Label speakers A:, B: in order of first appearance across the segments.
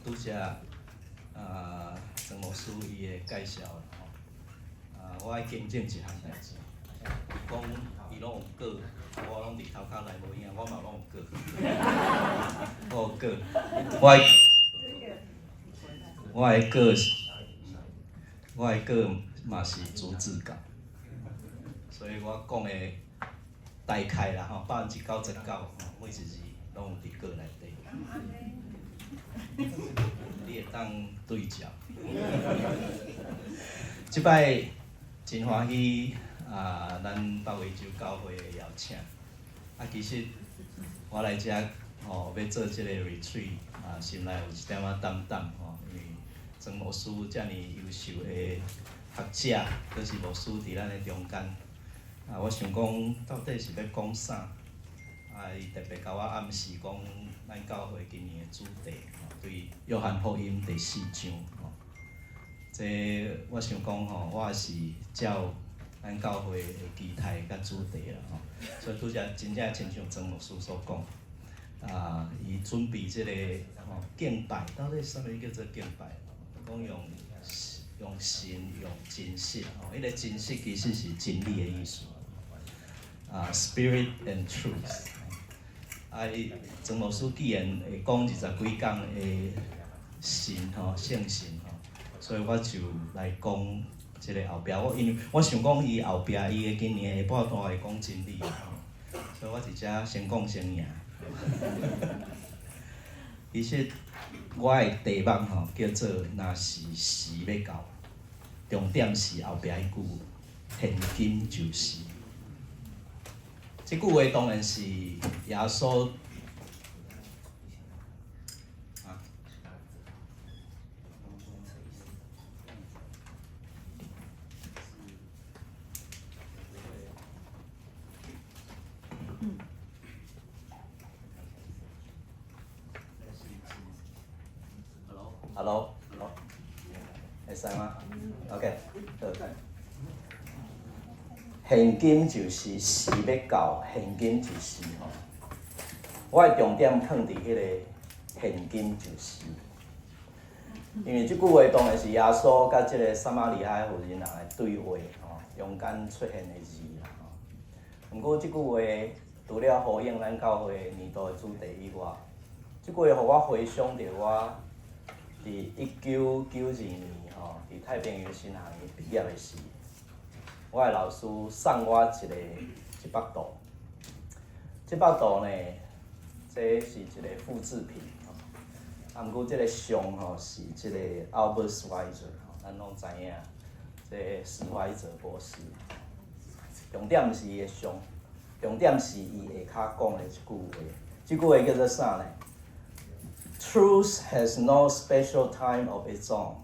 A: 拄才啊，曾牧師伊的介紹吼，啊，我愛更正一項代誌。伊講伊攏有稿，我攏佇頭殼內無影，我嘛攏有稿。我有稿，我的稿嘛是逐字稿，所以我講的大概啦吼，99%吼，每一字攏有佇稿內底。你會當對照。這擺真歡喜啊！咱北威州教會的邀請。啊，其實我來遮吼，欲做這个 retreat 啊，心內有一點仔膽膽吼，因為曾牧師遮爾優秀的學者，閣是牧師佇咱的中間。啊，我想講到底是欲講啥？啊，伊特別共我暗示講，咱教會今年的主題吼，對約翰福音第四章吼。這我想講吼，我也是照咱教會的期待佮主題啦吼。所以拄才真正親像曾牧師所講，啊，伊準備這個吼敬拜，到底啥物叫做敬拜？講用神用真實吼，彼個真實其實是真理的意思。啊，spirit and truth。啊，伊曾牧師既然會講20幾工的神吼，聖神吼，所以我就來講這个後壁。我因為我想講伊後壁伊的今年下半段會講真理吼，所以我佇遮先講先贏。其實我的題目吼叫做若是時欲到，重點是後壁彼句現今就是。這句話當然是耶穌啊。Hello，Hello，會使嗎？OK，好。現今就是時欲到，現今就是吼。我的重點放佇彼個現今就是，因為這句話當然是耶穌佮這个撒瑪利亞婦人的對話吼，中間出現的字啦吼。毋過這句話除了呼應咱教會年度的主題以外，這句話予我回想著我佇1992年吼，佇太平洋神學院畢業的時，我的老師送我一个這幅圖，這幅圖呢，這是一个複製品吼，啊，毋過這个像吼是這个 Albert Schweitzer 吼，咱攏知影，這个史懷澤博士。重點毋是伊的像，重點是伊下跤講的一句話，這句話叫做啥呢？Truth has no special time of its own.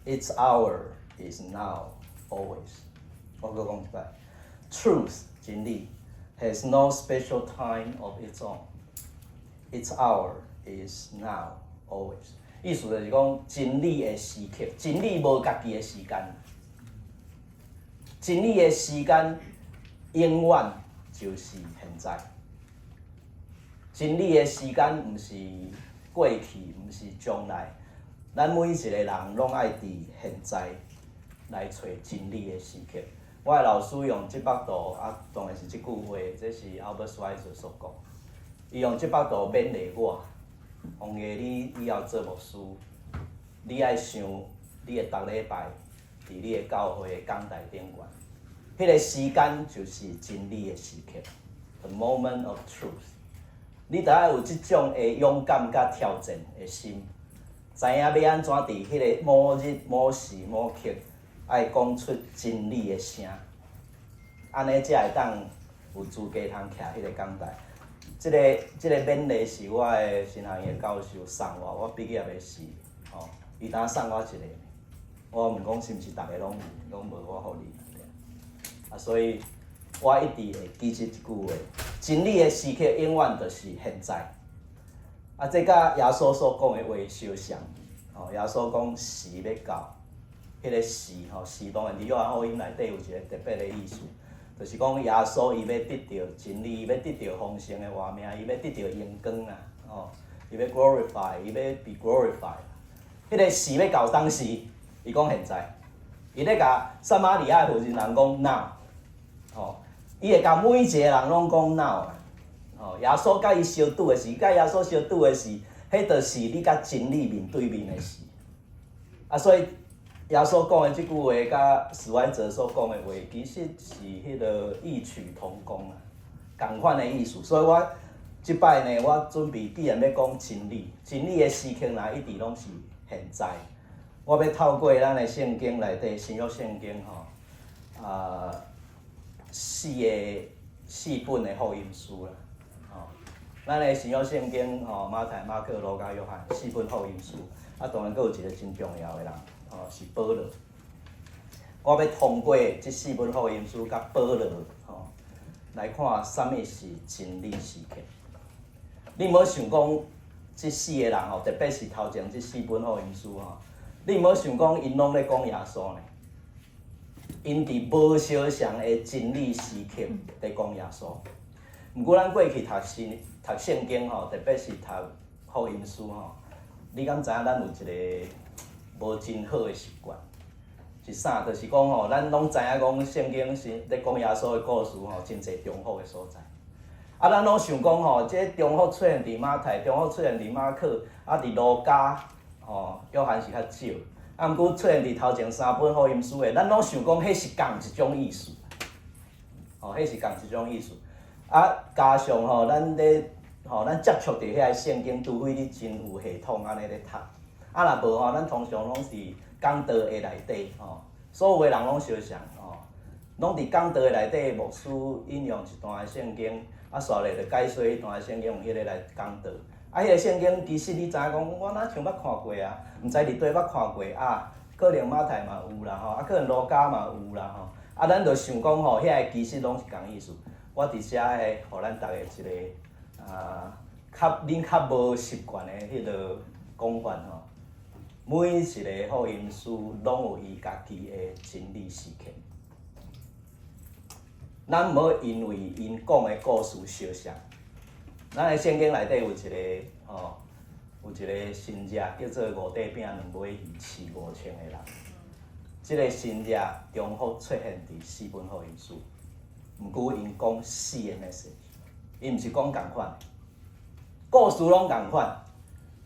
A: Its hour is now, always. 我閣講一擺，Truth 真理 has no special time of its own. Its hour is now, always. 意思就是講，真理的時刻，真理無家己的時間，真理的時間永遠就是現在。真理的時間毋是過去，毋是將來，咱每一個人攏愛佇現在來揣真理的時刻。我的老師用這幅圖，啊，當然是這句話，這是 Albert Schweitzer 所講。伊用這幅圖勉勵我，王爺你以後做牧師，你愛想你的逐禮拜佇你的教會的講台頂懸，彼个時間就是真理的時刻，the moment of truth。你著愛有這種的勇敢佮挑戰的心，知影欲按怎佇彼个某日某時某刻，愛講出真理的聲，按呢才會當有資格通徛彼个講台。這个勉勵是我的神學院的教授送我，我畢業的時，吼，伊當送我一个，我問講是毋是逐个攏有，講無我予你。啊，所以我一直會記這一句話：真理的時刻永遠就是現在。啊，這佮耶穌所講的話相像，吼，耶穌講時欲到，彼个時吼，時當然佇約翰福音內底有一个特別的意思，就是講耶穌伊欲得著真理，伊欲得著豐盛的活命，伊欲得著榮光啊，吼，伊欲 glorify，伊欲 be glorified。彼个時欲到當時，伊講現在，伊咧共撒瑪利亞的婦人人講 now，吼，伊會共每一個人攏講 now。吼，耶穌佮伊相拄的時，佮耶穌相拄的時，彼就是你佮真理面對面的時。啊，所以耶穌講的這句話，佮史懷哲所講的話，其實是彼个異曲同工啊，仝款的意思。所以我這擺呢，我準備既然欲講真理，真理的時刻若一直攏是現在。我欲透過咱的聖經內底新約聖經吼，啊，四本的福音書啦，吼，咱的新約聖經吼，馬太、馬可、路加、約翰四本福音書，啊，當然閣有一個真重要的人，吼，是保羅。我欲通過這四本福音書佮保羅吼，來看啥物是真理時刻。你毋好想講這四个人吼，特別是頭前這四本福音書吼，你毋好想講𪜶攏咧講耶穌呢。𪜶佇無相仝的真理時刻佇講耶穌。毋過咱過去讀聖讀聖經吼，特別是讀福音書吼，你敢知影咱有一個無真好的習慣？是啥？就是講吼，咱攏知影講聖經是咧講耶穌的故事吼，真濟重複的所在。啊，咱攏想講吼，這重複出現佇馬太，重複出現佇馬可，啊，佇路加，吼，約翰是較少。啊，毋過出現佇頭前三本福音書的，咱攏想講彼是仝一種意思。吼，彼是仝一種意思。啊，加上吼，咱咧吼，咱接觸著遐个聖經，除非你真有系統按呢咧讀。啊，若無吼，咱通常攏是講道的內底吼，所有的人攏相像吼，攏佇講道的內底，牧師引用一段的聖經，啊，煞咧就解說彼段的聖經，用彼个來講道。啊，彼个聖經其實你知影講，我哪像捌看過啊？毋知佇佗捌看過啊？可能馬太嘛有啦吼，啊，可能路加嘛有啦吼。啊，咱就想講吼，遐个其實攏是仝意思。我佇遮會予咱逐家一个啊，較恁較無習慣的彼个講法吼。每一个福音書攏有伊家己的真理時刻。咱毋好因為𪜶講的故事相像。咱的聖經內底有一个吼，有一个神跡叫做五塊餅兩尾魚飼5000個人。這个神跡重複出現佇四本福音書，毋過𪜶講四个 message，伊毋是講仝款，故事攏仝款，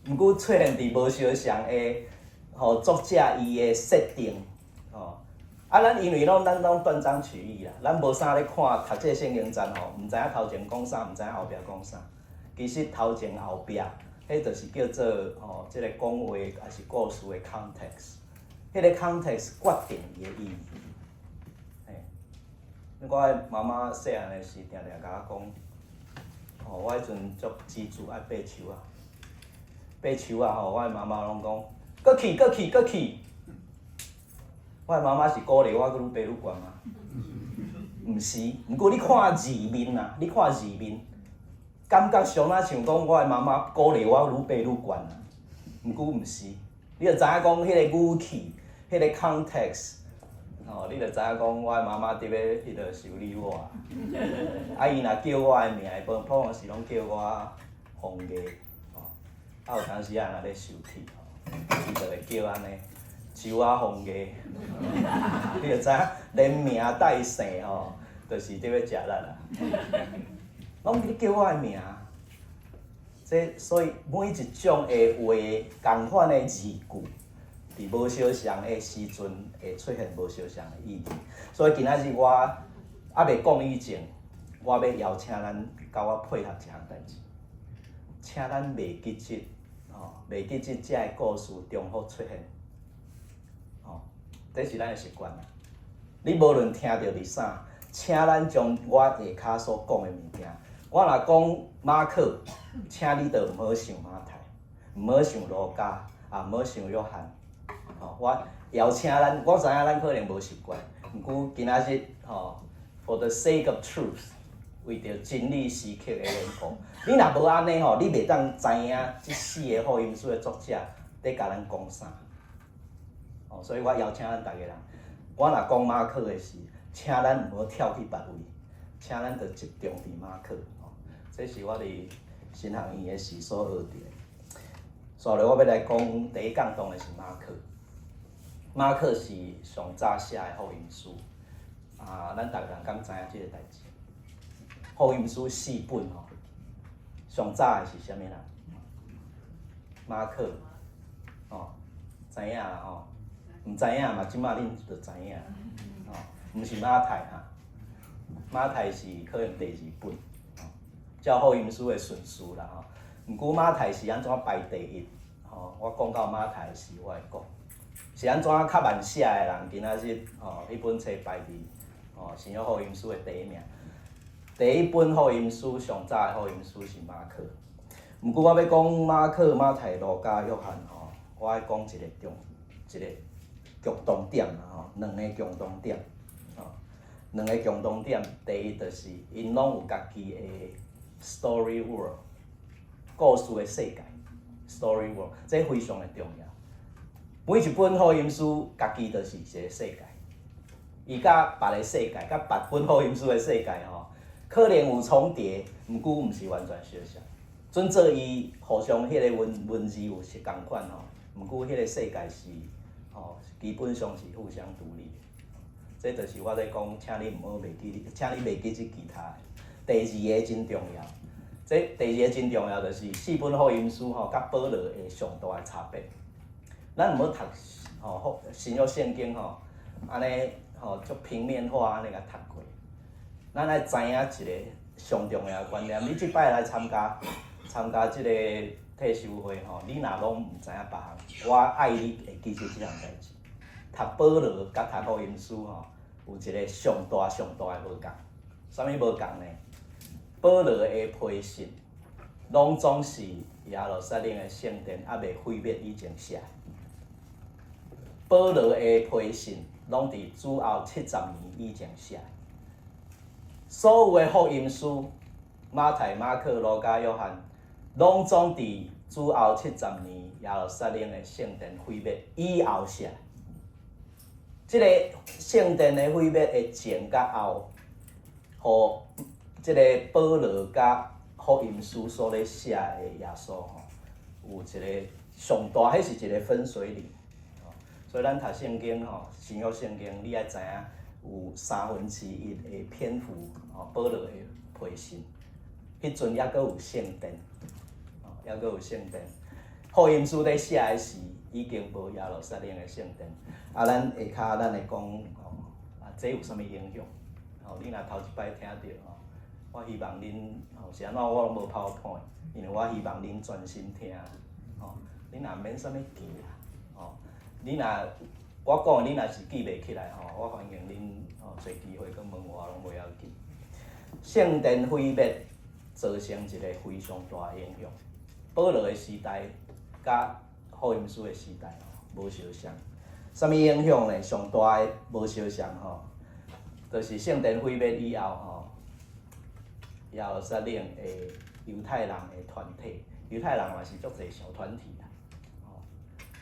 A: 毋過出現佇無相仝的吼作者伊的設定，吼。啊，咱因為攏咱攏斷章取義啦，咱無啥咧看讀這个聖經節吼，毋知影頭前講啥，毋知影後壁講啥。其實頭前後壁，彼就是叫做吼，這个講話抑是故事的 context。彼個 context 決定伊的意義。嘿，我的媽媽細漢的時，定定共我講，吼，我彼陣足執著愛爬樹仔，爬樹仔吼，我的媽媽攏講，閣去，閣去，閣去。我的媽媽是鼓勵我閣愈爬愈懸嗎？毋是，毋過你看字面啊，你看字面，感覺上若像講我的媽媽鼓勵我愈爬愈懸啊。毋過毋是，你就知影講彼个語氣，彼个 context，吼，你就知影講我的媽媽佇咧彼个修理我。啊，伊若叫我的名，普通時攏叫我紅月，吼，啊有當時仔若咧受氣，吼，伊就會叫按呢，周仔紅月，你就知影連名帶姓吼，就是佇咧食力啦。攏你叫我的名，這所以每一種的話，仝款的字句，佇無相仝的時陣會出現無相仝的意義。所以今仔日我猶未講以前，我欲邀請咱佮我配合一項代誌，請咱袂記得吼，袂記得這个故事重複出現，吼，這是咱的習慣啦。你無論聽著佇啥，請咱將我下跤所講的物件，我若講馬可，請你就毋好想馬太，毋好想路加，也毋好想約翰。吼，我邀請咱，我知影咱可能無習慣，毋過今仔日吼，for the sake of truth，為著真理時刻的緣故，你若無按呢吼，你袂當知影這四个福音書的作者佇共咱講啥。哦，所以我邀請咱逐个人，我若講馬可的時，請咱毋好跳去別位，請咱就集中佇馬可。吼，這是我佇神學院的時所學著的。所以我欲來講第一講當然是馬可。馬可是上早寫的福音書。啊，咱逐个人敢知影這个代誌？福音書四本吼，上早的是啥物人？馬可，吼，知影啦吼？毋知影嘛，這馬恁就知影，吼，毋是馬太哈，馬太是可能第二本，照福音書的順序啦吼。毋過馬太是按怎排第一？吼，我講到馬太時，我會講是按怎較慢寫的人，今仔日吼，彼本冊排佇吼新約福音書的第一名。第一本福音書上早的福音書是馬可。毋過我欲講馬可、馬太、路加、約翰吼，我愛講一個重一個共同點啦吼，兩个共同點，吼，兩个共同點，第一就是𪜶攏有家己的 story world，故事的世界，story world，這非常的重要。每一本福音書，家己就是一个世界，伊佮別个世界，佮別本福音書的世界吼，可能有重疊，毋過毋是完全相像。準做伊互相彼个文文字有是仝款吼，毋過彼个世界是吼，基本上是互相獨立的。這就是我咧講，請你毋好袂記，請你袂記這其他的。第二个真重要，這第二个真重要就是四本福音書吼，佮保羅的上大的差別。咱毋好讀吼新約聖經吼，按呢吼足平面化按呢共讀過。咱愛知影一个上重要的觀念，你這擺來參加參加這个退修會吼，你若攏毋知影別項，我愛你會記住這項代誌。讀保羅佮讀福音書吼，有一个上大上大的無仝。啥物無仝呢？保羅的批信，攏總是耶路撒冷的聖殿猶未毀滅以前寫。保羅的批信，攏佇主後70年以前寫。所有的福音書，馬太、馬可、路加、約翰，攏總佇主後七十年耶路撒冷的聖殿毀滅以後寫。這个聖殿的毀滅的前佮後，予這个保羅佮福音書所咧寫的耶穌吼，有一个上大，彼是一个分水嶺。所以咱讀聖經吼，新約聖經，你愛知影有三分之一的篇幅吼，保羅的批信，彼陣猶閣有聖殿，吼，猶閣有聖殿。福音書咧寫的時，已經無耶路撒冷的聖殿。啊，咱下跤咱會講吼，啊，這有啥物影響？吼，你若頭一擺聽著吼，我希望恁吼是按怎我攏無 PowerPoint，因為我希望恁專心聽，吼，恁也免啥物記啦，吼，你若我講的，你若是記袂起來吼，我歡迎恁吼揣機會閣問我，攏無要緊。聖殿毀滅造成一個非常大的影響。保羅的時代佮福音書的時代吼無相像。啥物影響呢？上大的無相像吼，就是聖殿毀滅以後吼，耶路撒冷的猶太人的團體，猶太人嘛是足濟小團體啦，吼，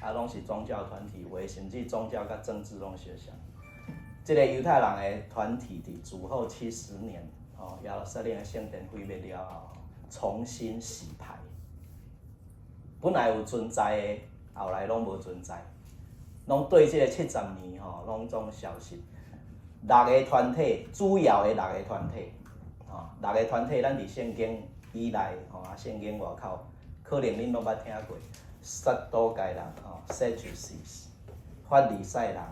A: 啊，攏是宗教團體，有的甚至宗教佮政治攏相像。這个猶太人的團體佇主後70年，吼，耶路撒冷的聖殿毀滅了後，重新洗牌。本來有存在的，後來攏無存在，攏對這个七十年吼，攏總消失。六个團體，主要的六个團體，吼，六个團體，咱佇聖經以內，吼，啊，聖經外口，可能恁攏捌聽過，撒都該人，吼，Sadducees，法利賽人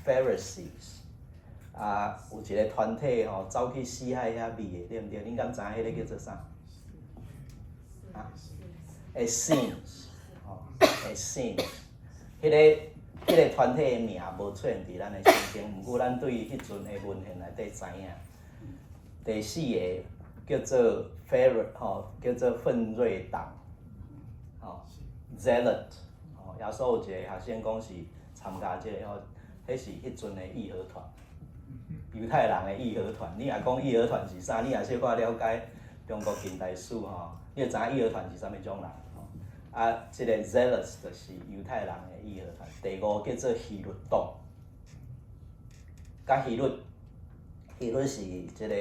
A: ，Pharisees，啊，有一个團體吼，走去死海遐覓的，對毋對？恁敢知影彼个叫做啥？啊？Essenes，吼，Essenes，彼个團體的名無出現佇咱的聖經，毋過咱對彼陣的文獻內底知影。第四个叫做 Phar 吼，叫做奮銳黨，吼，Zealot，吼，耶穌有一個學生講是參加這个吼，彼是彼陣的義和團，猶太人的義和團。你若講義和團是啥？你若小可了解中國近代史吼，你就知影義和團是啥物種人。啊，這個 Zealots 就是猶太人的義和團。第五叫做希律黨，佮希律，希律是這個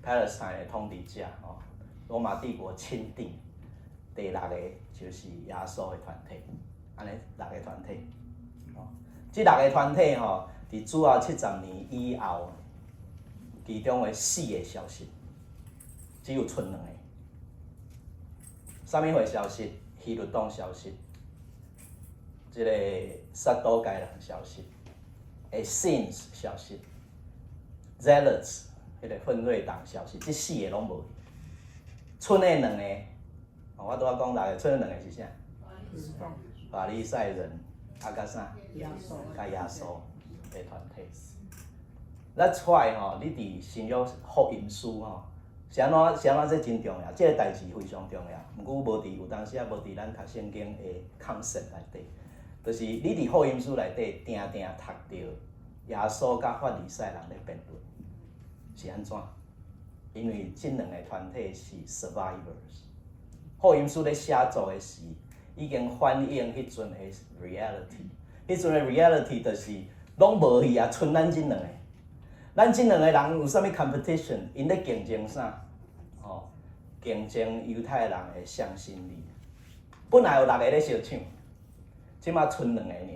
A: Palestine 的統治者吼，羅馬帝國欽定。第六个就是耶穌的團體，按呢六个團體。哦，這六个團體吼，佇主後70年以後，其中的四个消失，只有賰兩个。啥物會消失？希律黨消失，這个撒都該人消失，Essenes 消失，Zealots 彼个奮銳黨消失，這四个攏無去。賰的兩个，我拄仔講六个，賰的兩個是啥？法利賽人，啊，佮啥？佮耶穌的團體。That's why 吼，你佇新約福音書吼，是按怎是按怎？這真重要，這个代誌非常重要。毋過無佇有當時仔無佇咱讀聖經的 concept 內底，就是你佇福音書內底定定讀著耶穌佮法利賽人咧辯論，是按怎？因為這兩個團體是 survivors。福音書咧寫作的時，已經反映彼陣的 reality。彼陣的 reality 就是攏無去啊，賰咱這兩个。咱這兩个人有啥物 competition？𪜶咧競爭啥？吼，競爭猶太人的向心力。本來有六个咧相搶，這馬賰兩个爾。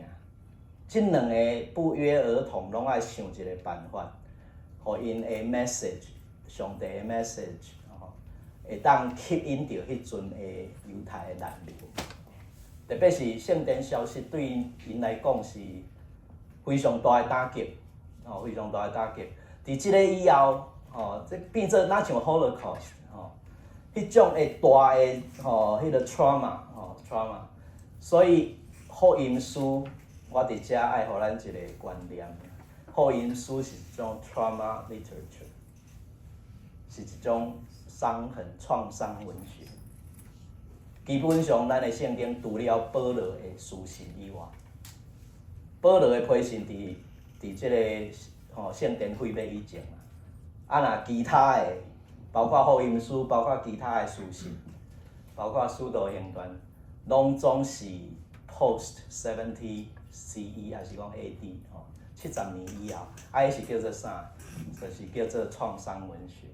A: 這兩個不約而同，攏愛想一个辦法，予𪜶的 message，上帝的 message，吼，會當吸引著彼陣的猶太的人流。特別是聖殿消失，對𪜶來講是非常大的打擊，吼，非常大的打擊。佇這个以後，吼，這變做若像 Holocaust，吼，彼種的大的吼，彼个 trauma，吼 trauma。所以福音書，我佇遮愛予咱一个觀念，福音書是一種 trauma literature，是一種傷痕創傷文學。基本上，咱的聖經除了保羅的書信以外，保羅的批信佇這个吼聖殿毀滅以前嘛，啊若其他的，包括福音書，包括其他的書信，包括使徒行傳，攏總是 post 70 CE，抑是講 AD 吼，70年以後，啊，彼是叫做啥？就是叫做創傷文學。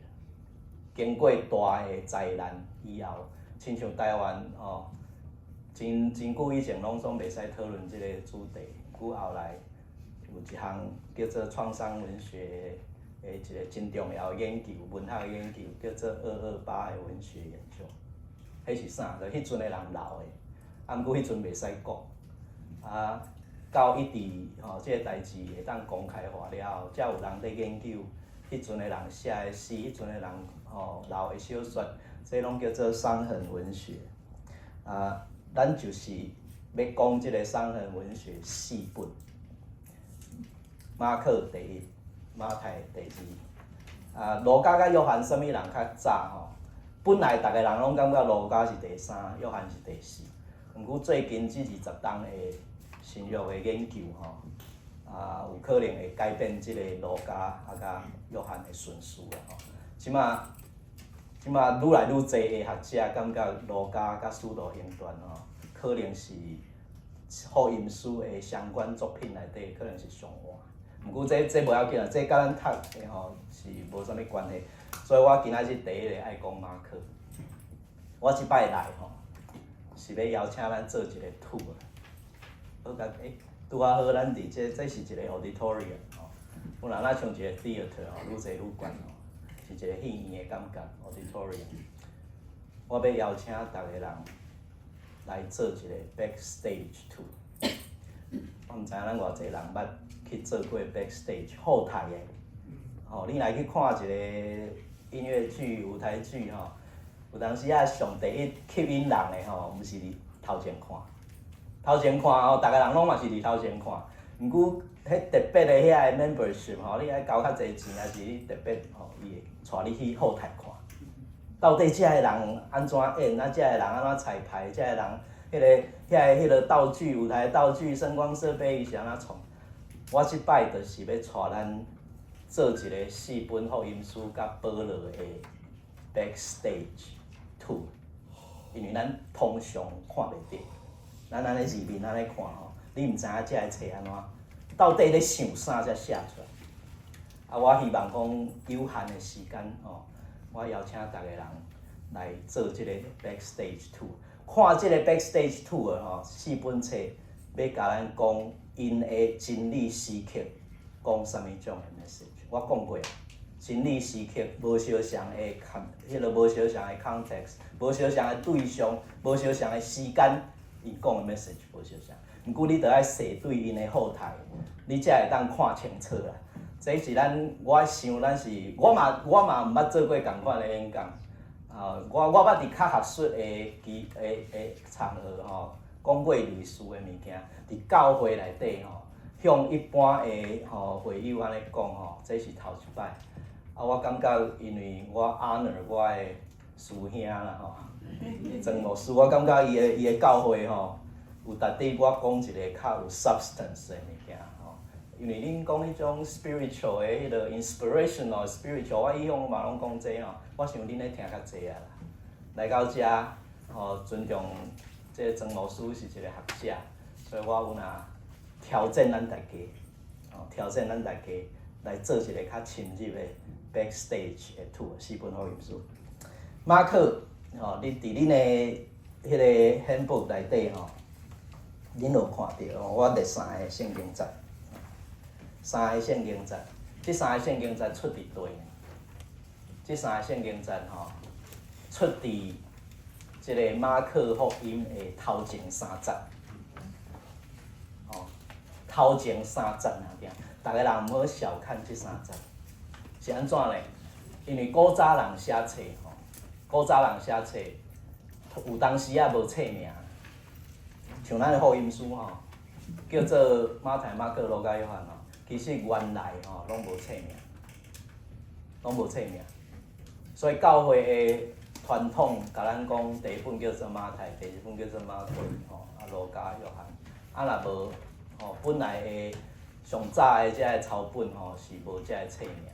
A: 經過大的災難以後，親像台灣吼，真真久以前攏總袂使討論這個主題，毋過後來有一項叫做創傷文學的一個真重要的研究，文學研究，叫做228的文學研究。彼是啥？就彼陣的人留的，啊，毋過彼陣袂使講，啊，到一直吼，這个代誌會當公開化了後，才有人咧研究彼陣的人寫的詩，彼陣的人吼留的小說，這攏叫做傷痕文學。啊，咱就是欲講這个傷痕文學四本，馬可第一，馬太第二，啊，路加佮約翰啥物人較早吼？本來逐个人攏感覺路加是第三，約翰是第四。毋過最近這20冬的新約的研究吼，啊，有可能會改變這个路加啊佮約翰的順序啦吼。這馬愈來愈濟的學者感覺路加佮使徒行傳吼，可能是福音書的相關作品內底可能是上晚。毋過這無要緊啊，這佮咱讀的吼是無啥物關係。所以我今仔日第一个愛講馬可。我這擺來吼，是欲邀請咱做一个 tour。好甲欸，拄仔好咱佇這這是一个 auditorium 吼，本來若像一个 theatre 吼，愈濟愈懸吼，是一個戲院的感覺 auditorium。我欲邀請逐个人來做一个 backstage tour。我毋知影咱偌濟人捌去做過 backstage 後台的。吼，你來去看一個音樂劇、舞台劇吼，有當時仔上第一吸引人的吼，毋是佇頭前看，頭前看吼，逐个人攏嘛是佇頭前看。毋過，彼特別的遐个 membership 吼，你愛交較濟錢，抑是你特別吼，伊會帶你去後台看。到底遮个人按怎演，啊，遮个人按怎彩排，遮个人彼个遐个彼个道具、舞台道具、聲光設備，伊是按怎創？我這擺就是欲帶咱做一个四本福音書佮保羅的 backstage tour，因為咱通常看袂著，咱按呢字面按呢看吼，你毋知影遮个冊按怎，到底咧想啥才寫出來。啊，我希望講有限的時間吼，我邀請逐个人來做這个 backstage tour。看這個 backstage tour 吼，四本冊欲共咱講𪜶的真理時刻，講啥物種的 message。我講過，真理時刻無相仝的 con，彼个無相仝的 context，無相仝的對象，無相仝的時間，伊講的 message 無相仝。毋過你著愛踅對𪜶的後台，你才會當看清楚啦。這是咱我想，咱是我嘛毋捌做過仝款的演講。啊，我捌佇較學術的機的的場合吼，講過類似的物件，佇教會內底吼，向一般的吼會友按呢講吼，這是頭一擺。啊，我感覺因為我 honor 我的師兄啦吼，曾牧師，我感覺伊的教會吼，有值得我講一个較有 substance 的物件吼。因為恁講彼種 spiritual 的彼个 inspirational spiritual，我以往嘛攏講這吼，我想恁咧聽較濟啊啦。來到遮吼，尊重這个曾牧師是一个學者，所以我有若挑戰咱大家，吼，挑戰咱大家來做一个較深入的 backstage 的 tour 四本福音書。馬可吼，你佇恁的彼个 handbook 內底吼，恁有看著我列三个聖經節，三個聖經節，這三個聖經節出佇佗？這三個聖經節吼，出佇這個馬可福音的頭前三節，吼，頭前三節爾爾，逐个人毋好小看這三節，是按怎咧？因為古早人寫冊吼，古早人寫冊有當時仔無冊名，像咱的福音書吼，叫做馬太、馬可、路加、約翰吼，其實原來吼攏無冊名，攏無冊名，所以教會的傳統共咱講，第一本叫做馬太，第二本叫做馬可，吼，啊路加、約翰，啊若無吼，本來的上早的這个抄本吼是無這个冊名，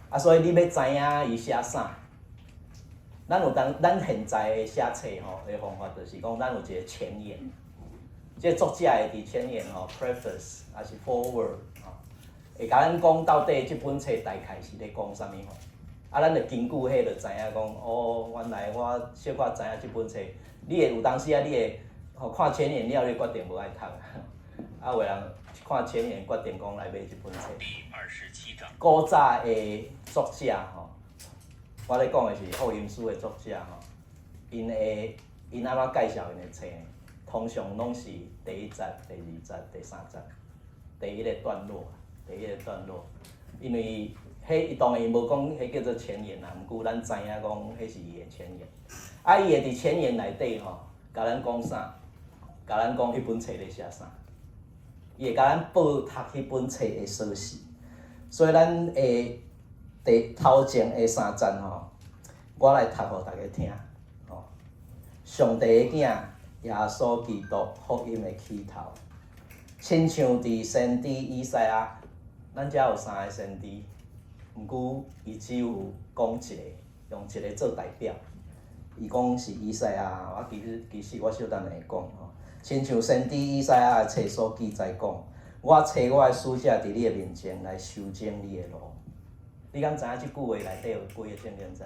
A: 啊所以你欲知影伊寫啥？咱有當咱現在的寫冊吼的方法，就是講咱有一個前言，這個作者會佇前言吼，preface 抑是 foreword 吼，會共咱講到底這本冊大概是咧講啥物吼。啊，咱就根據彼就知影講，哦，原來我小可知影這本冊，你會有當時啊，你會吼看前言了，你決定無愛讀。啊，有的人看前言決定講來買這本冊。古早的作者吼，我咧講的是福音書的作者吼，𪜶會𪜶按怎介紹𪜶的冊？通常攏是第一節、第二節、第三節，第一个段落，第一个段落，因為彼伊當然伊無講彼叫做前言啦，毋過咱知影講彼是伊的前言。啊，伊會佇前言內底吼，共咱講啥？共咱講彼本冊咧寫啥？伊會共咱報讀彼本冊的鎖匙。所以咱會佇頭前的三節吼，我來讀予大家聽。吼，上帝的囝耶穌基督福音的起頭，親像佇先知以賽亞，咱遮有三个先知，毋過伊只有講一個，用一個做代表。伊講是以賽亞，我其實我小等下會講吼。親像先知以賽亞的冊所記載講，我差我的使者佇你的面前來修整你的路。你敢知影這句話內底有幾个聖經節？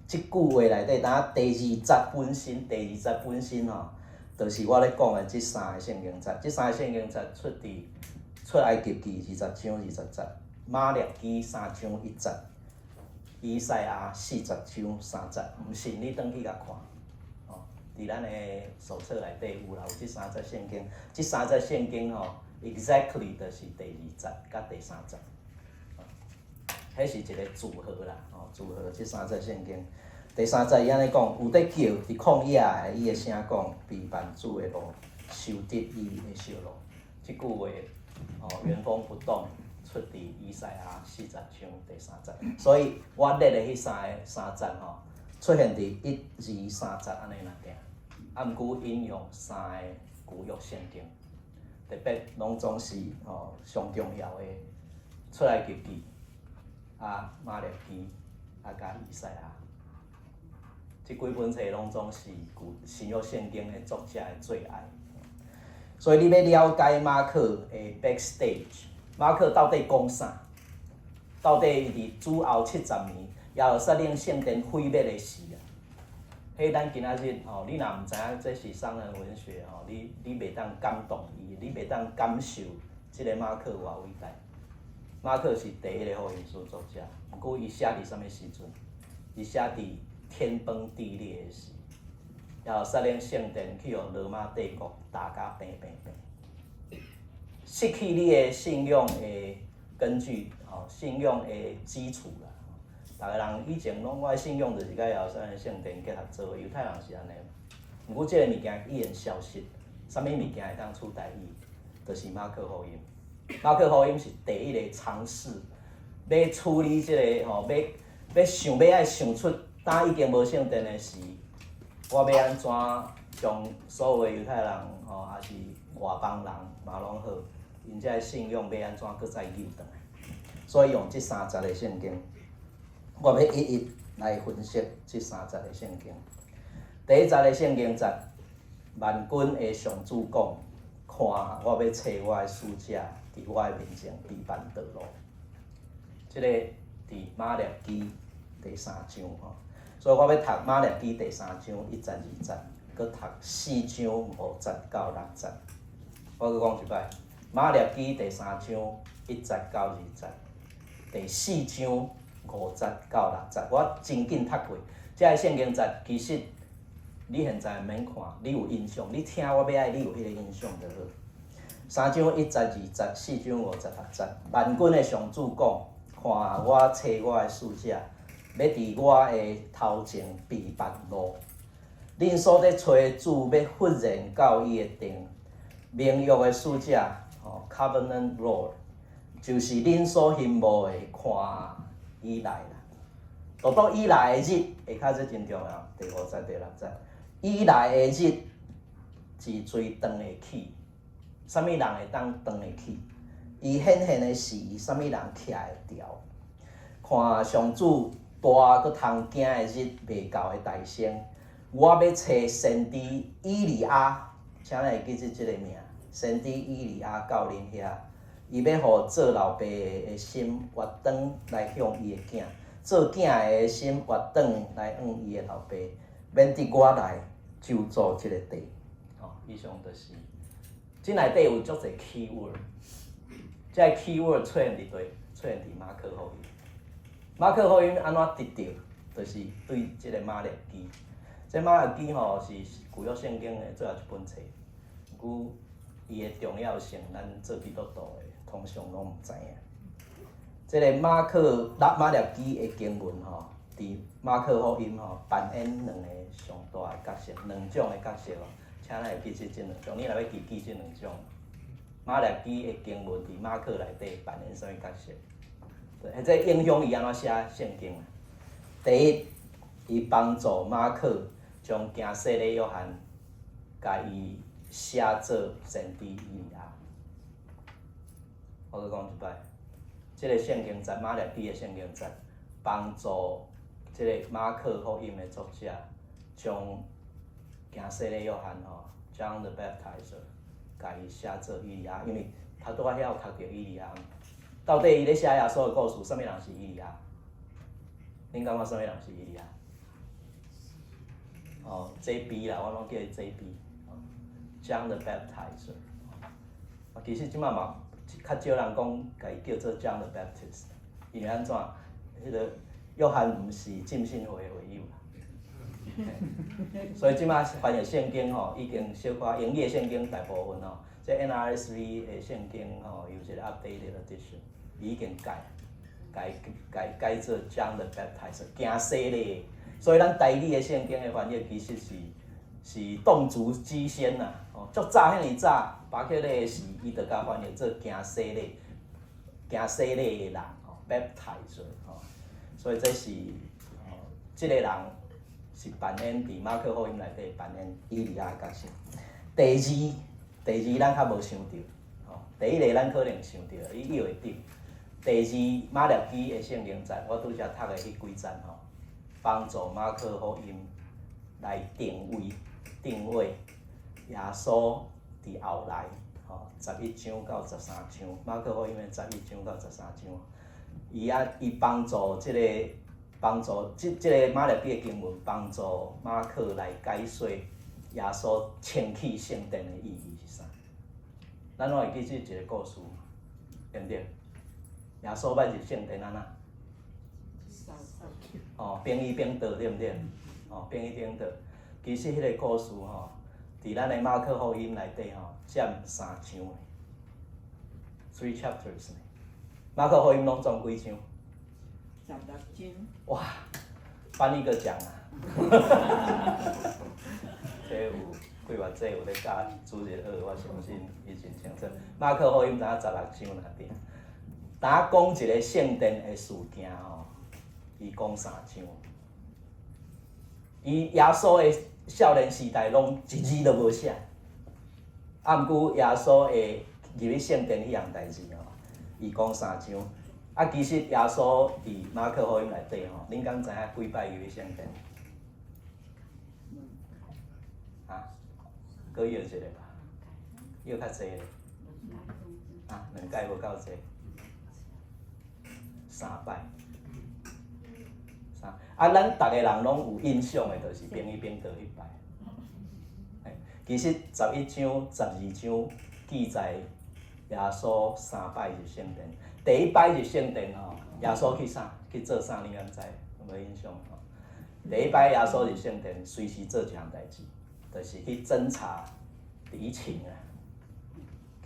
A: 這句話內底，當第二節本身，第二節本身吼，就是我咧講的這三个聖經節。這三个聖經節出佇出埃及記20章20節，瑪拉基3章1節，以賽亞40章3節。毋信你轉去共看，吼，佇咱的手冊內底有啦，有這三節聖經。這三節聖經吼，exactly 就是第二節佮第三節。彼是一个組合啦，吼，組合這三節聖經。第三節伊按呢講，有咧叫佇曠野的，伊的聲講，預備主的路，修直伊的小路。這句話，吼，原封不動出佇以賽亞40章第3節。所以我列的彼三个三節吼，出現佇一、二、三節按呢爾爾。啊，毋過引用三个舊約聖經，特別攏總是吼上重要的出埃及記。啊，瑪拉基，啊，佮以賽亞，這幾本冊攏總是舊新約聖經的作者的最愛。所以你欲了解馬可的 backstage，馬可到底講啥？到底伊佇主後70年耶路撒冷聖殿毀滅的時啊，彼咱今仔日吼，你若毋知影這是傷痕文學吼，你袂當感動伊，你袂當感受這个馬克偌偉大。馬克是第一个福音書作者，毋過伊寫佇啥物時陣？伊寫佇天崩地裂的時，耶路撒冷聖殿去予羅馬帝國打甲平平平，失去你的信仰的根據，吼，信仰的基礎啦。逐个人以前攏我的信仰就是佮耶路撒冷聖殿結合做，猶太人是按呢。毋過這个物件已經消失，啥物物件會當取代伊？就是馬可福音。馬可福音是第一个嘗試欲處理這个吼，欲想欲愛想出，當已經無聖殿的時，我欲按怎將所有的猶太人吼，抑是外邦人嘛攏好，𪜶這个信仰欲按怎閣再救轉來？所以用這三節的聖經，我欲一一來分析這三節的聖經。第一節的聖經節，萬軍的上主講：看，我欲差我的使者佇我的面前備辦道路。這个佇馬拉基第三章吼，所以我欲讀馬拉基第三章一節二節，閣讀四章五節到六節。我閣講一擺，馬拉基第三章一節到二節，第四章五節到六節。我真緊讀過，這个聖經節其實你現在毋免看，你有印象，你聽我欲愛你有彼个印象就好。三章一節二節，四章五節六節。萬軍的上主講：看，我差我的使者，欲佇我的頭前備辦路。恁所咧揣的主欲忽然到伊的殿，盟約的使者，吼，Covenant Lord，就是恁所欣慕的，看伊來啦。到到伊來的日，下跤這真重要。第五節、第六節，伊來的日一錘斷會起，啥物人會當斷會起？伊顯現的時，啥物人徛會牢？看上主大閣通驚的日未到的大先，我欲差先知以利亞，請咱會記得這个名，先知以利亞到恁遐，伊欲予做老爸的心回轉來向伊的囝，做囝的心回轉來向伊的老爸，免得我來咒詛這个地。吼，以上就是，這內底有足濟 key word，這個 key word 出現佇佗？出現佇馬可福音。馬可福音按怎得著？就是對這個馬拉基。這馬拉基吼是舊約聖經的最後一本冊，毋過伊的重要性，咱做基督徒的通常攏毋知影。這個馬可馬馬拉基的經文吼，佇馬可福音吼扮演兩个上大的角色，兩種的角色哦。請咱會記這兩種，你若欲記記這兩種。馬拉基的經文佇馬可內底扮演啥物角色？對，這影響伊按怎寫聖經。第一，伊幫助馬可將行洗禮約翰，共伊寫做先知以利亞。我閣講一擺，這个聖經節馬拉基的聖經節，幫助這个馬可福音的作者將行洗禮約翰吼，John the Baptizer，共伊寫做以利亞，因為他拄仔遐有讀著以利亞。到底伊咧寫耶穌的故事，啥物人是以利亞？恁感覺啥物人是以利亞？哦，J.B. 啦，我攏叫伊 J.B. John the Baptizer。啊，其實這擺嘛，較少人講共伊叫做 John the Baptist，因為按怎？彼个約翰毋是浸信會的會友啦。所以這擺翻譯聖經吼，已經小可英語的聖經大部分吼，這 NRSV 的聖經吼，有一個 updated edition，伊已經改改改改做 John the Baptizer，行洗禮。所以咱台語的聖經的翻譯其實是洞燭機先啦，吼，足早遐爾早，巴克禮的時，伊就共翻譯做行洗禮，行洗禮的人，吼，Baptizer，吼，所以這是吼，這个人是扮演佇馬可福音內底扮演以利亞的角色。第二，第二咱較無想著，吼，第一个咱可能想著，你臆會著。第二，馬拉基的聖經節，我拄才讀的彼幾節吼，幫助馬可福音來定位定位耶穌佇後來，吼，11章到13章，馬可福音的十一章到十三章，伊啊伊幫助這个幫助這個馬列基的經文幫助馬可來解說耶穌清去聖殿的意義是啥？咱攏會記這一個故事，對毋對？耶穌欲入聖殿按怎？哦，兵乙兵倒，對毋對？哦，兵乙兵倒。其實彼個故事吼，佇咱的馬可福音內底吼，佔三章，three chapters 呢。馬可福音攏總幾章？
B: 16章。
A: 哇，頒一個獎啊！這有幾偌濟有咧教主日學，我相信伊真清楚。馬可福音知影十六章爾爾，單講一個聖殿的事件吼，伊講三章。伊耶穌的少年時代攏一字都無寫，啊，毋過耶穌會入去聖殿彼項代誌吼，伊講三章。啊，其實耶穌佇馬可福音內底吼，恁敢知影幾擺入去聖殿？啊？閣約一个吧，約較濟咧。啊，兩擺無夠濟，三擺。三啊，咱逐个人攏有印象的，就是兵乙兵倒彼擺。其實11章、12章記載耶穌三擺入聖殿。第一擺入聖殿吼，耶穌去啥？去做啥？你敢知？有無印象吼？第一擺耶穌入聖殿，隨時做一項代誌，就是去偵查敵情啊。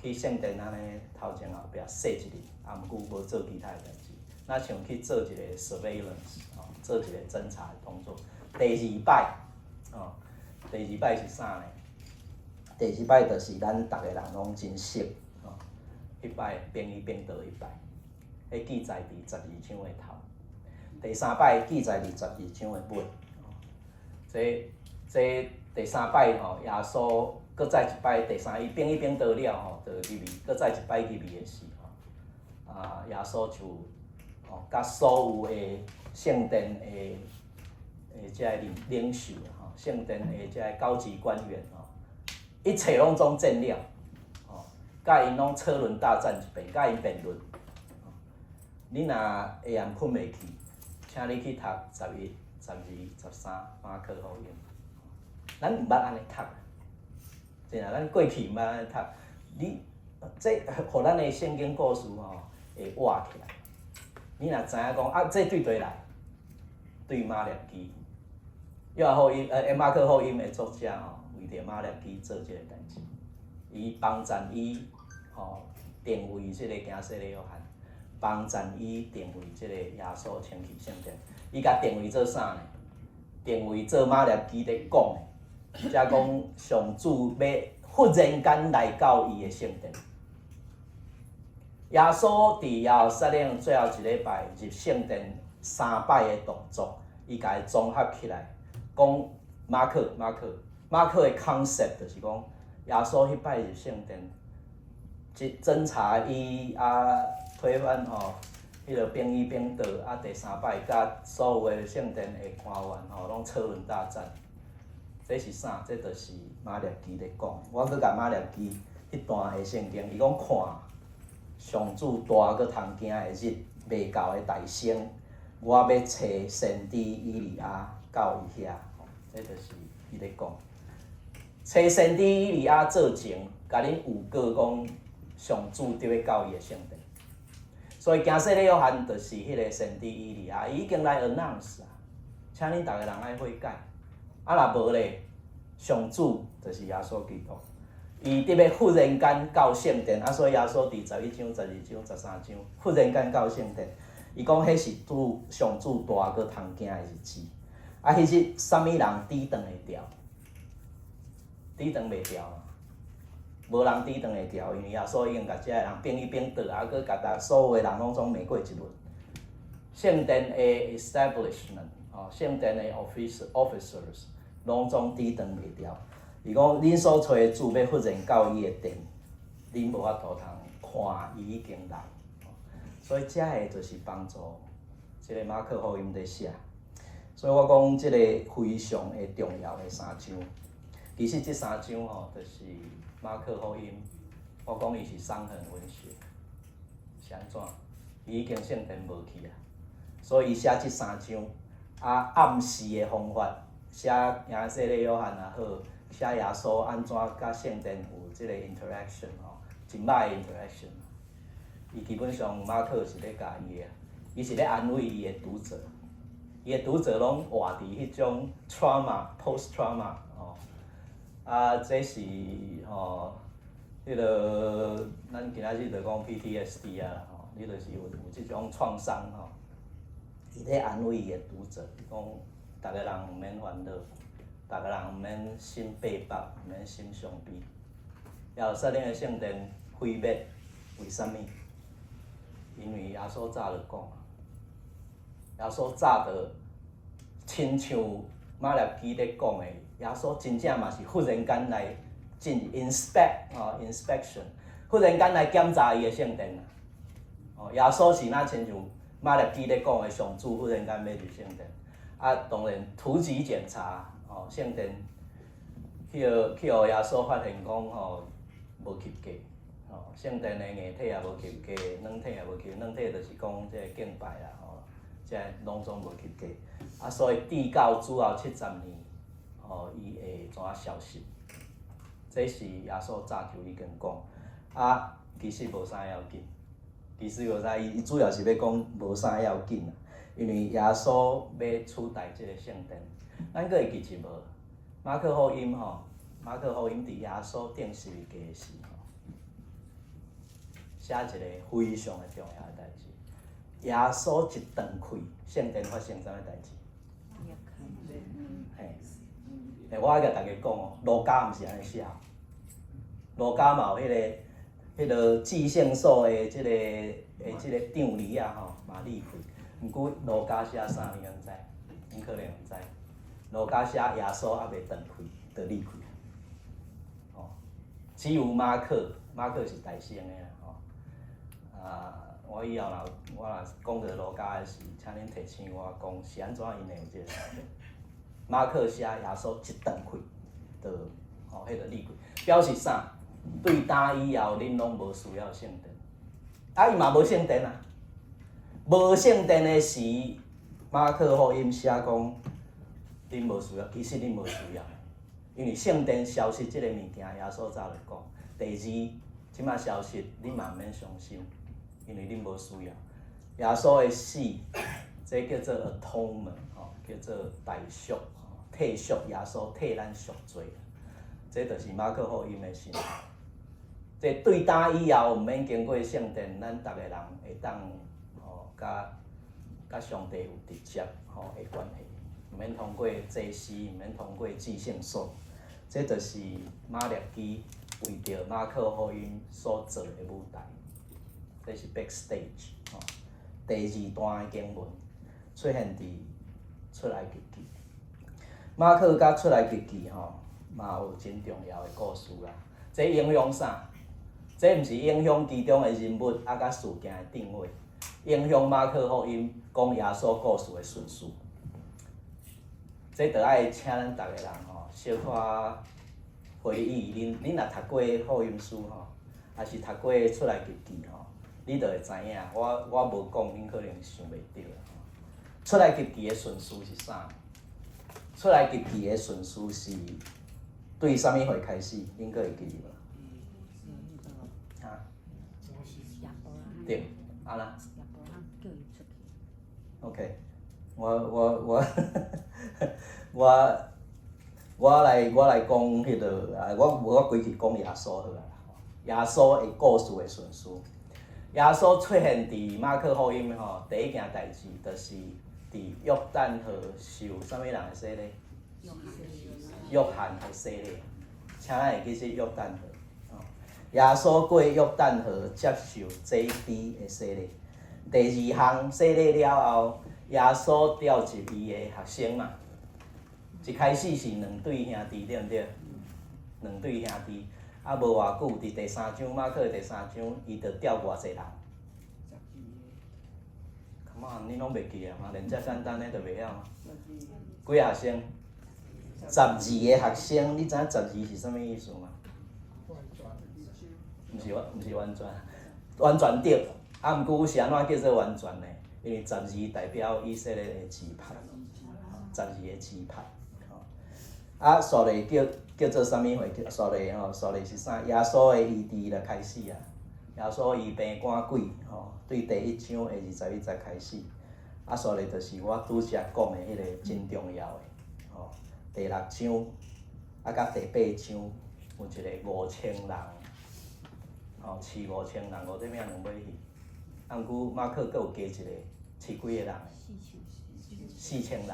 A: 去聖殿按呢頭前後壁踅一日，啊，毋過無做其他的代誌，若像去做一個 surveillance 吼，做一個偵查的動作。第二擺，吼，第二擺是啥呢？第二擺就是咱逐个人攏真熟，吼，彼擺兵乙兵倒彼擺，彼記載佇十二章的頭。第三擺記載佇十二章的尾。這第三擺吼，耶穌閣再一擺，第三伊兵乙兵倒了吼，就入去，閣再一擺入去的時吼，啊，耶穌就吼，佮所有的聖殿的這个領袖吼，聖殿的這个高級官員吼，一切攏總見了，吼，佮𪜶攏車輪大戰一遍，佮𪜶辯論。你若下暗睏袂去，請你去讀11、12、13馬可福音。咱毋捌按呢讀，真啊，咱過去毋捌按呢讀。你這予咱的聖經故事吼會活起來。你若知影講啊，這對佗來？對馬列基。約翰福音，馬可福音的作者吼，為著馬列基做這個代誌，伊幫贊伊吼定位這个驚洗禮約翰，幫贊伊定位這个耶穌清去聖殿，伊共定位做啥呢？定位做馬列基咧講的，才講上主欲忽然間來到伊的聖殿。耶穌佇耶路撒冷最後一禮拜入聖殿三擺的動作，伊共伊綜合起來，講馬可馬可馬可的 concept 就是講，耶穌彼擺入聖殿，偵偵查伊啊推翻吼，彼个兵乙兵倒啊，第三擺佮所有的聖殿的官員吼，攏車輪大戰。這是啥？這就是馬列基咧講。我閣共馬列基彼段的聖經，伊講看上主大閣通驚的日未到的大聲，我欲差先知以利亞到伊遐。這就是伊咧講。差先知以利亞做前，共恁預告講上主佇欲到伊的聖殿。所以驚洗禮約翰就是彼个先知以利亞，伊已經來 announce 啊，請恁逐个人愛悔改。啊，若無咧，上主就是耶穌基督，伊佇欲忽然間到聖殿，啊，所以耶穌佇11章、12章、13章，忽然間到聖殿，伊講彼是主上主大閣通驚的日子。啊，彼日啥物人抵擋會牢？抵擋袂牢啊！無人抵擋會牢，因為耶穌已經共遮个人兵乙兵倒，啊，閣共逐所有的人攏總罵過一輪。聖殿的 establishment，哦，聖殿的 officers，攏總抵擋袂牢。伊講恁所揣的主欲忽然到伊的殿，恁無法度通看伊已經來。所以遮个就是幫助這個馬可福音佇寫。所以我講這個非常的重要的三章。其實這三章吼，就是馬可福音。我講伊是傷痕文學，是按怎？伊已經聖殿無去啊，所以伊寫這三章。啊，暗示的方法寫耶洗禮約翰也好，寫耶穌按怎佮聖殿有這个 interaction 吼，真歹的 interaction。伊基本上馬可是咧教伊的，伊是咧安慰伊的讀者，伊的讀者攏活佇彼種 trauma post trauma 吼，啊，這是吼，彼个咱今仔日就講 PTSD 啊吼，你就是有這種創傷吼。伊咧安慰伊的讀者，講逐个人毋免煩惱，逐个人毋免心八百，毋免心傷悲。耶路撒冷的聖殿毀滅，為啥物？因為耶穌早就講啊，耶穌早就親像馬立基咧講的，耶穌真正嘛是忽然間來進 inspect 吼 inspection，忽然間來檢查伊的聖殿啊。哦，耶穌是若親像馬立基咧講的，上主忽然間欲入聖殿，啊，當然突擊檢查，哦，聖殿去予耶穌發現講吼無及格。吼，聖殿的硬體也無及格，軟體也無及格，軟體就是講這個敬拜啦，吼，這攏總無及格。啊，所以直到主後70年，吼，伊會怎仔消失？這是耶穌早就已經講。啊，其實無啥要緊，其實無啥，伊主要是欲講無啥要緊啦，因為耶穌欲取代這個聖殿。咱閣會記得無？馬可福音吼，馬可福音佇耶穌釘十字架的時吼，寫一个非常的重要的代誌。耶穌一斷氣，聖殿發生啥物代誌？嘿，欸，我愛共大家講哦，路加毋是按呢寫，路加嘛有彼个至聖所的這个帳籬仔吼，嘛裂開。毋過路加寫啥，你敢知？恁可能毋知。路加寫耶穌猶未斷氣，就裂開。哦，只有馬可，馬可是大乘的啦，吼。啊，我以後若我若講著路加的時，請恁提醒我講是按怎𪜶會有這个差別。馬可寫耶穌一斷氣，就吼彼个裂開，表示啥？對今以後，恁攏無需要聖殿。啊，伊嘛無聖殿啊。無聖殿的時，馬可福音寫講，恁無需要，其實恁無需要，因為聖殿消失這个物件，耶穌早就講。第二，這馬消失，恁嘛毋免傷心，因為恁無需要。耶穌的死，這叫做 atonement，吼，叫做代贖，替贖耶穌替咱贖罪。這就是馬可福音的信息。這對今以後毋免經過聖殿，咱逐个人會當吼，佮上帝有直接吼的關係，毋免通過祭司，毋免通過至聖所。這就是馬立基為著馬可福音所做的舞台，這是 backstage 吼。第二段的經文出現佇出埃及記，馬可佮出埃及記吼，嘛有真重要的故事啦。這影響啥？這毋是影響其中的人物啊，佮事件的定位，影響馬可福音講耶穌故事的順序。這著愛請咱逐个人吼，小可回憶恁恁若讀過福音書吼，抑是讀過出埃及記吼，你就會知影。我無講，恁可能想袂著。出埃及記的順序是啥？出埃及記的順序是對啥物會開始？恁閣會記得無？啊？對，啊啦。OK，我來講彼个啊，我規氣講耶穌好啊。耶穌的故事的順序，耶穌出現佇馬可福音吼，第一件代誌就是佇約旦河受啥物人的洗禮？約翰的洗禮。請咱會記得約旦河。耶穌過約旦河接受 J.D 的洗禮。第二項洗禮了後，耶穌召集伊的學生嘛。一開始是兩對兄弟，對毋對？兩對兄弟，啊無偌久，佇第三章馬可第三章，伊就召偌濟人？Come on，你攏袂記啊嘛？連遮簡單的都袂曉嗎？幾學生？十二個學生，你知影十二是啥物意思嗎？毋是完，毋是完全，完全對。啊，毋過是按怎叫做完全呢？因為十二代表以色列的支派。12個支派。吼，啊，煞咧叫叫做啥物貨？叫煞咧吼，煞咧是啥？耶穌的醫治就開始啊！耶穌醫病趕鬼吼，對第一章的21節開始。啊，煞咧就是我拄才講的彼個真重要的吼，第六章啊，佮第八章有一個五千人，吼，飼五千人，五塊餅兩尾魚。啊，毋過馬克閣有加一個飼幾個人？4000人，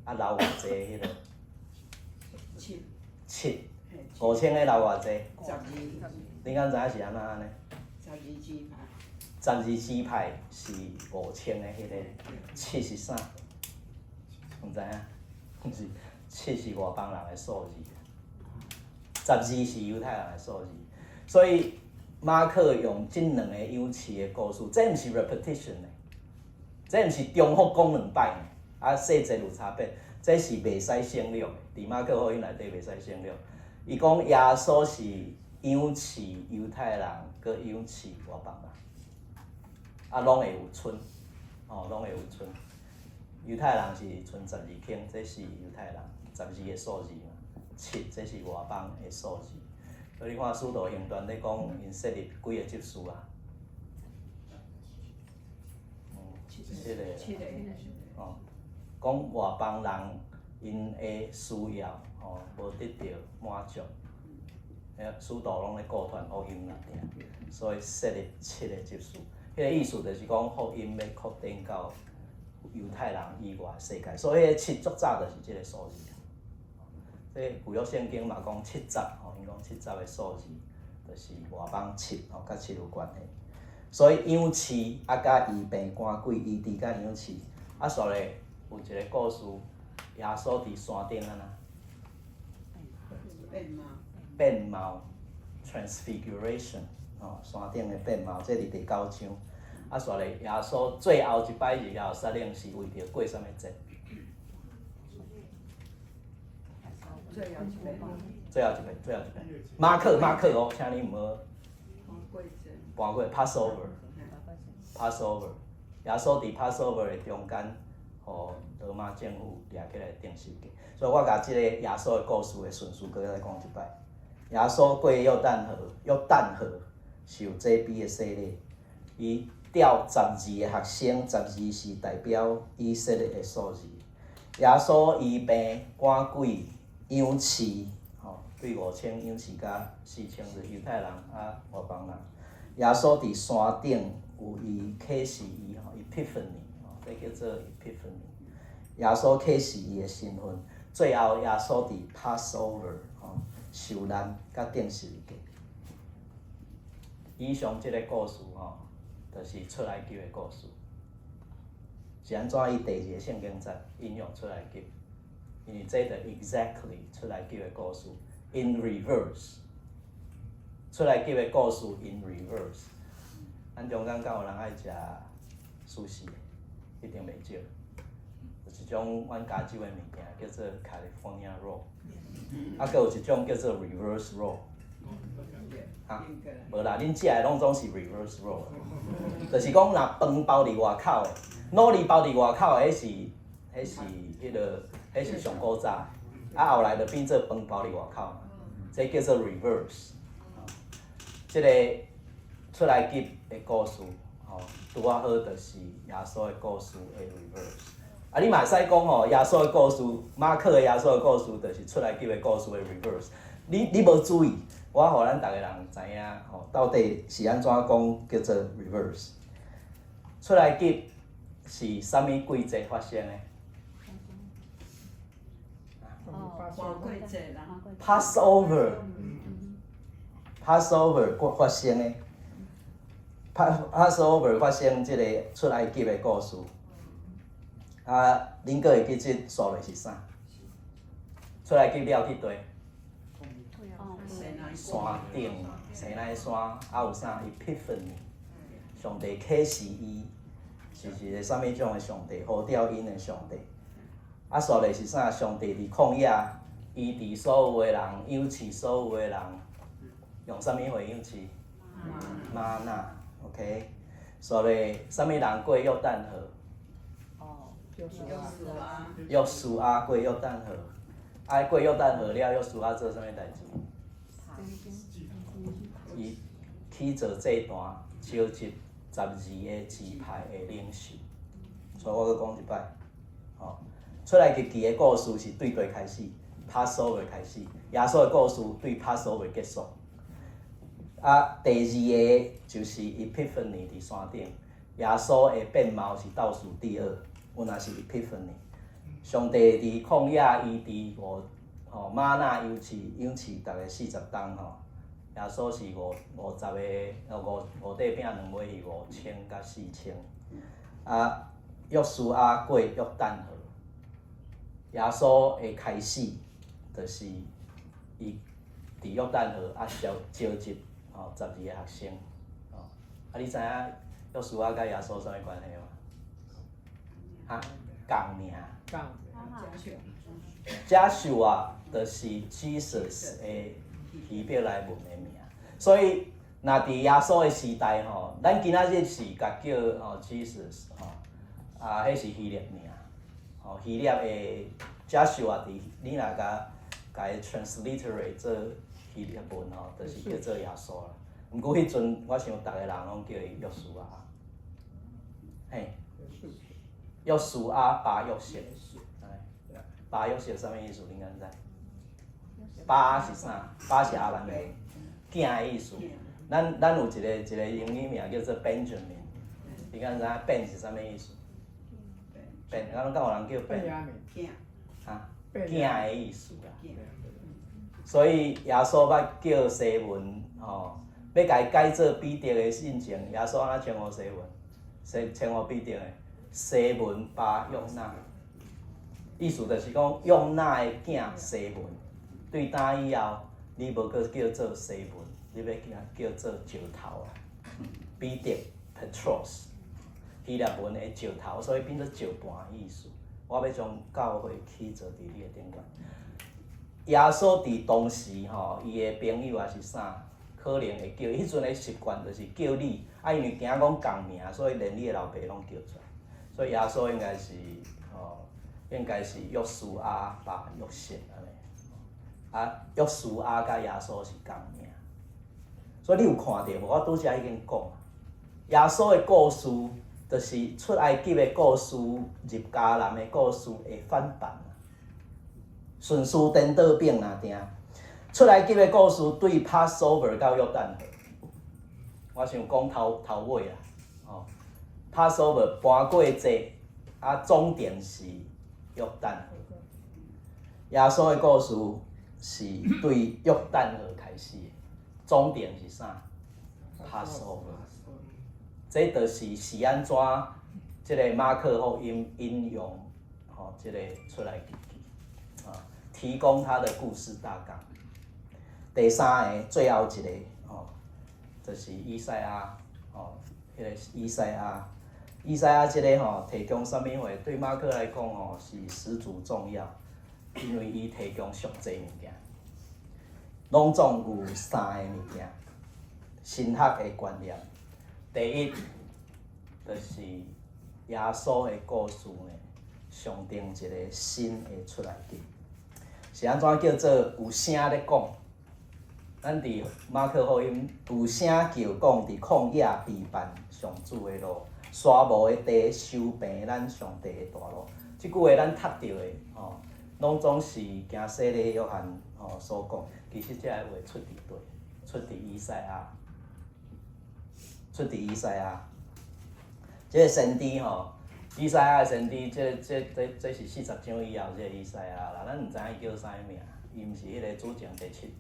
A: 啊，留偌濟彼個？
B: 七。
A: 七。5000個留偌濟？
B: 十二。
A: 你敢知影是按怎按呢？
B: 十二支派。
A: 十二支派是五千的彼個，七是啥？毋知影，毋是七是外邦人的數字，十二是猶太人的數字，所以馬克用這兩个養飼的故事，這毋是 repetition 的，這毋是重複講兩擺呢，啊細節有差別，這是袂使省略的。佇馬可福音內底袂使省略。伊講耶穌是養飼猶太人，閣養飼外邦人。啊，攏會有賰，吼，攏會有賰。猶太人是賰十二卿，這是猶太人十二个數字嘛。七，這是外邦的數字。所以你看《使徒行傳》咧講，𪜶設立幾個執事啊？七個。
B: 七個。
A: 哦，講外邦人𪜶的需要，吼，無得著滿足。遐使徒攏咧顧傳福音啦，所以設立七個執事。彼個意思就是講，福音欲擴展到猶太人以外世界，所以彼個七足早就是這个數字。這舊約聖經嘛講七十，吼，𪜶講七十的數字，就是外邦七，吼，佮七有關係。所以養飼啊，佮醫病趕鬼，醫治佮養飼，啊，煞咧有一个故事，耶穌佇山頂按怎？
B: 變貌。
A: 變貌，transfiguration，吼，山頂的變貌，這佇第九章。啊，煞咧耶穌最後一擺入耶路撒冷是為著過啥物節？
B: 最後一擺。
A: 最後一擺，最後一擺。馬克，馬克哦，請你毋好。
B: 盤
A: 過節。盤過 Passover，Passover，耶穌佇 Passover 的中間，予羅馬政府掠起來釘十架。所以我共這个耶穌的故事的順序，閣再講一擺。耶穌過約旦河，約旦河受這比的洗禮，伊帶十二個學生，十二是代表以色列的數字。耶穌醫病趕鬼養飼，吼，對5000養飼佮4000是猶太人啊外邦人。耶穌佇山頂有伊啟示伊吼，Epiphany 吼，這叫做 Epiphany。耶穌啟示伊的身份，最後耶穌佇 Passover 吼受難佮釘十字架。以上這个故事吼，就是出埃及的故事。是按怎伊第二个聖經節引用出埃及？因為這就 exactly 出埃及的故事，in reverse。出埃及的故事 in reverse。咱中間敢有人愛食壽司？一定袂少。有一種阮加州的物件叫做 California roll，啊，閣有一種叫做 reverse roll。哈，無啦，恁食的攏總是 reverse roll，就是講若飯包佇外口的，滷味包佇外口的，彼是彼是彼个，彼是上古早，啊後來就變做飯包佇外口，這叫做 reverse。這个出埃及的故事，吼，拄仔好就是耶穌的故事的 reverse。啊，你嘛會使講吼，耶穌的故事，馬克的耶穌的故事，就是出埃及的故事的 reverse。你無注意，我予咱逐个人知影吼，到底是按怎講叫做 reverse。出埃及是啥物季節發生的？
B: 盤過節啦。
A: Passover，Passover 發生的。Passover 發生這个出埃及的故事。啊，恁閣會記這數落是啥？出埃及了去佗？山頂，西奈山，啊有啥？Epiphany，上帝啟示伊是一个啥物種的上帝，呼召𪜶的上帝。啊，煞落是啥？上帝佇曠野醫治所有的人，養飼所有的人，用啥物貨養飼？嗎哪，OK。煞落啥物人過約旦河？約書亞過約旦河，啊過約旦河了，約書亞做啥物代誌？伊去做祭壇，召集12個支派的領袖。所以我閣講一擺，吼，出埃及記的故事是對佗開始，Passover 開始，耶穌的故事對 Passover 結束。啊，第二個就是 Epiphany 佇山頂，耶穌的變貌是倒數第二，原來是 Epiphany。上帝佇曠野醫治五吼嗎哪養飼養飼逐个40冬吼，耶穌是五五十個五五塊餅兩尾魚5000佮4000。啊，約書亞過約旦河，耶穌的開始就是伊佇約旦河啊召召集吼12個學生，吼啊你知影約書亞佮耶穌啥物關係無？哈，仝名。Joshua 就是 Jesus 的希伯來文的名，所以若佇耶穌的時代吼，咱今仔日是共叫吼 Jesus 吼，啊，彼是希臘名，吼希臘的 Joshua 佇你若共共伊 transliterate 做希臘文吼，就是叫做耶穌啦。毋過彼陣我想逐个人攏叫伊約書亞，嘿，約書亞巴約瑟，巴約瑟啥物意思？恁敢知？巴是啥？巴是亞蘭文，囝的意思。咱咱有一个一個英語名叫做 Benjamin，你敢知影 Ben 是啥物意思？Ben，敢敢有人叫 Ben？哈，囝的意思啦。所以耶穌捌叫西門吼，欲共伊改做彼得的進前，耶穌按怎稱呼西門？西稱呼彼得的西門巴約納，意思就是講約納的囝西門，對今以後，你無閣叫做西門，你欲叫做石頭啊，彼得 Petros，希臘文的石頭，所以變做石盤的意思。我欲將教會起造佇你的頂懸。耶穌佇當時吼，伊的朋友抑是啥，可能會叫，彼陣的習慣就是叫你，啊，因為驚講仝名，所以連你的老爸攏叫出來。所以耶穌應該是吼，應該是約書亞巴約瑟按呢。啊，約書亞佮耶穌是仝名。所以你有看著無？我拄才已經講，耶穌的故事，就是出埃及的故事、入迦南的故事的翻版。順序顛倒反爾定，出埃及的故事對 Passover 到約旦河，我想講頭頭尾啦，吼，Passover 盤過節，啊，終點是約旦河。耶穌的故事是對約旦河開始的，終點是啥？Passover。這就是是按怎這個馬可福音引用吼，這個出埃及記啊，提供他的故事大綱。第三个最後一個吼，就是以賽亞吼，彼個以賽亞，以賽亞這个吼提供啥物貨？對馬可來講吼是十足重要，因為伊提供上濟物件，攏總有三个物件，神學的觀念。第一，就是耶穌的故事呢，象徵一个新的出埃及，是按怎叫做有聲咧講？咱佇馬可福音有聲叫講，佇曠野備辦上主的路，沙漠的地修平咱上帝的大路。這句話咱讀著的吼，攏總是行洗禮約翰吼所講。其實這个話出佇佗？出佇以賽亞，出佇以賽亞。這个先知吼，以賽亞的先知，這這這這是40章以後這个以賽亞啦，咱毋知影伊叫啥物名，伊毋是彼个主前第七。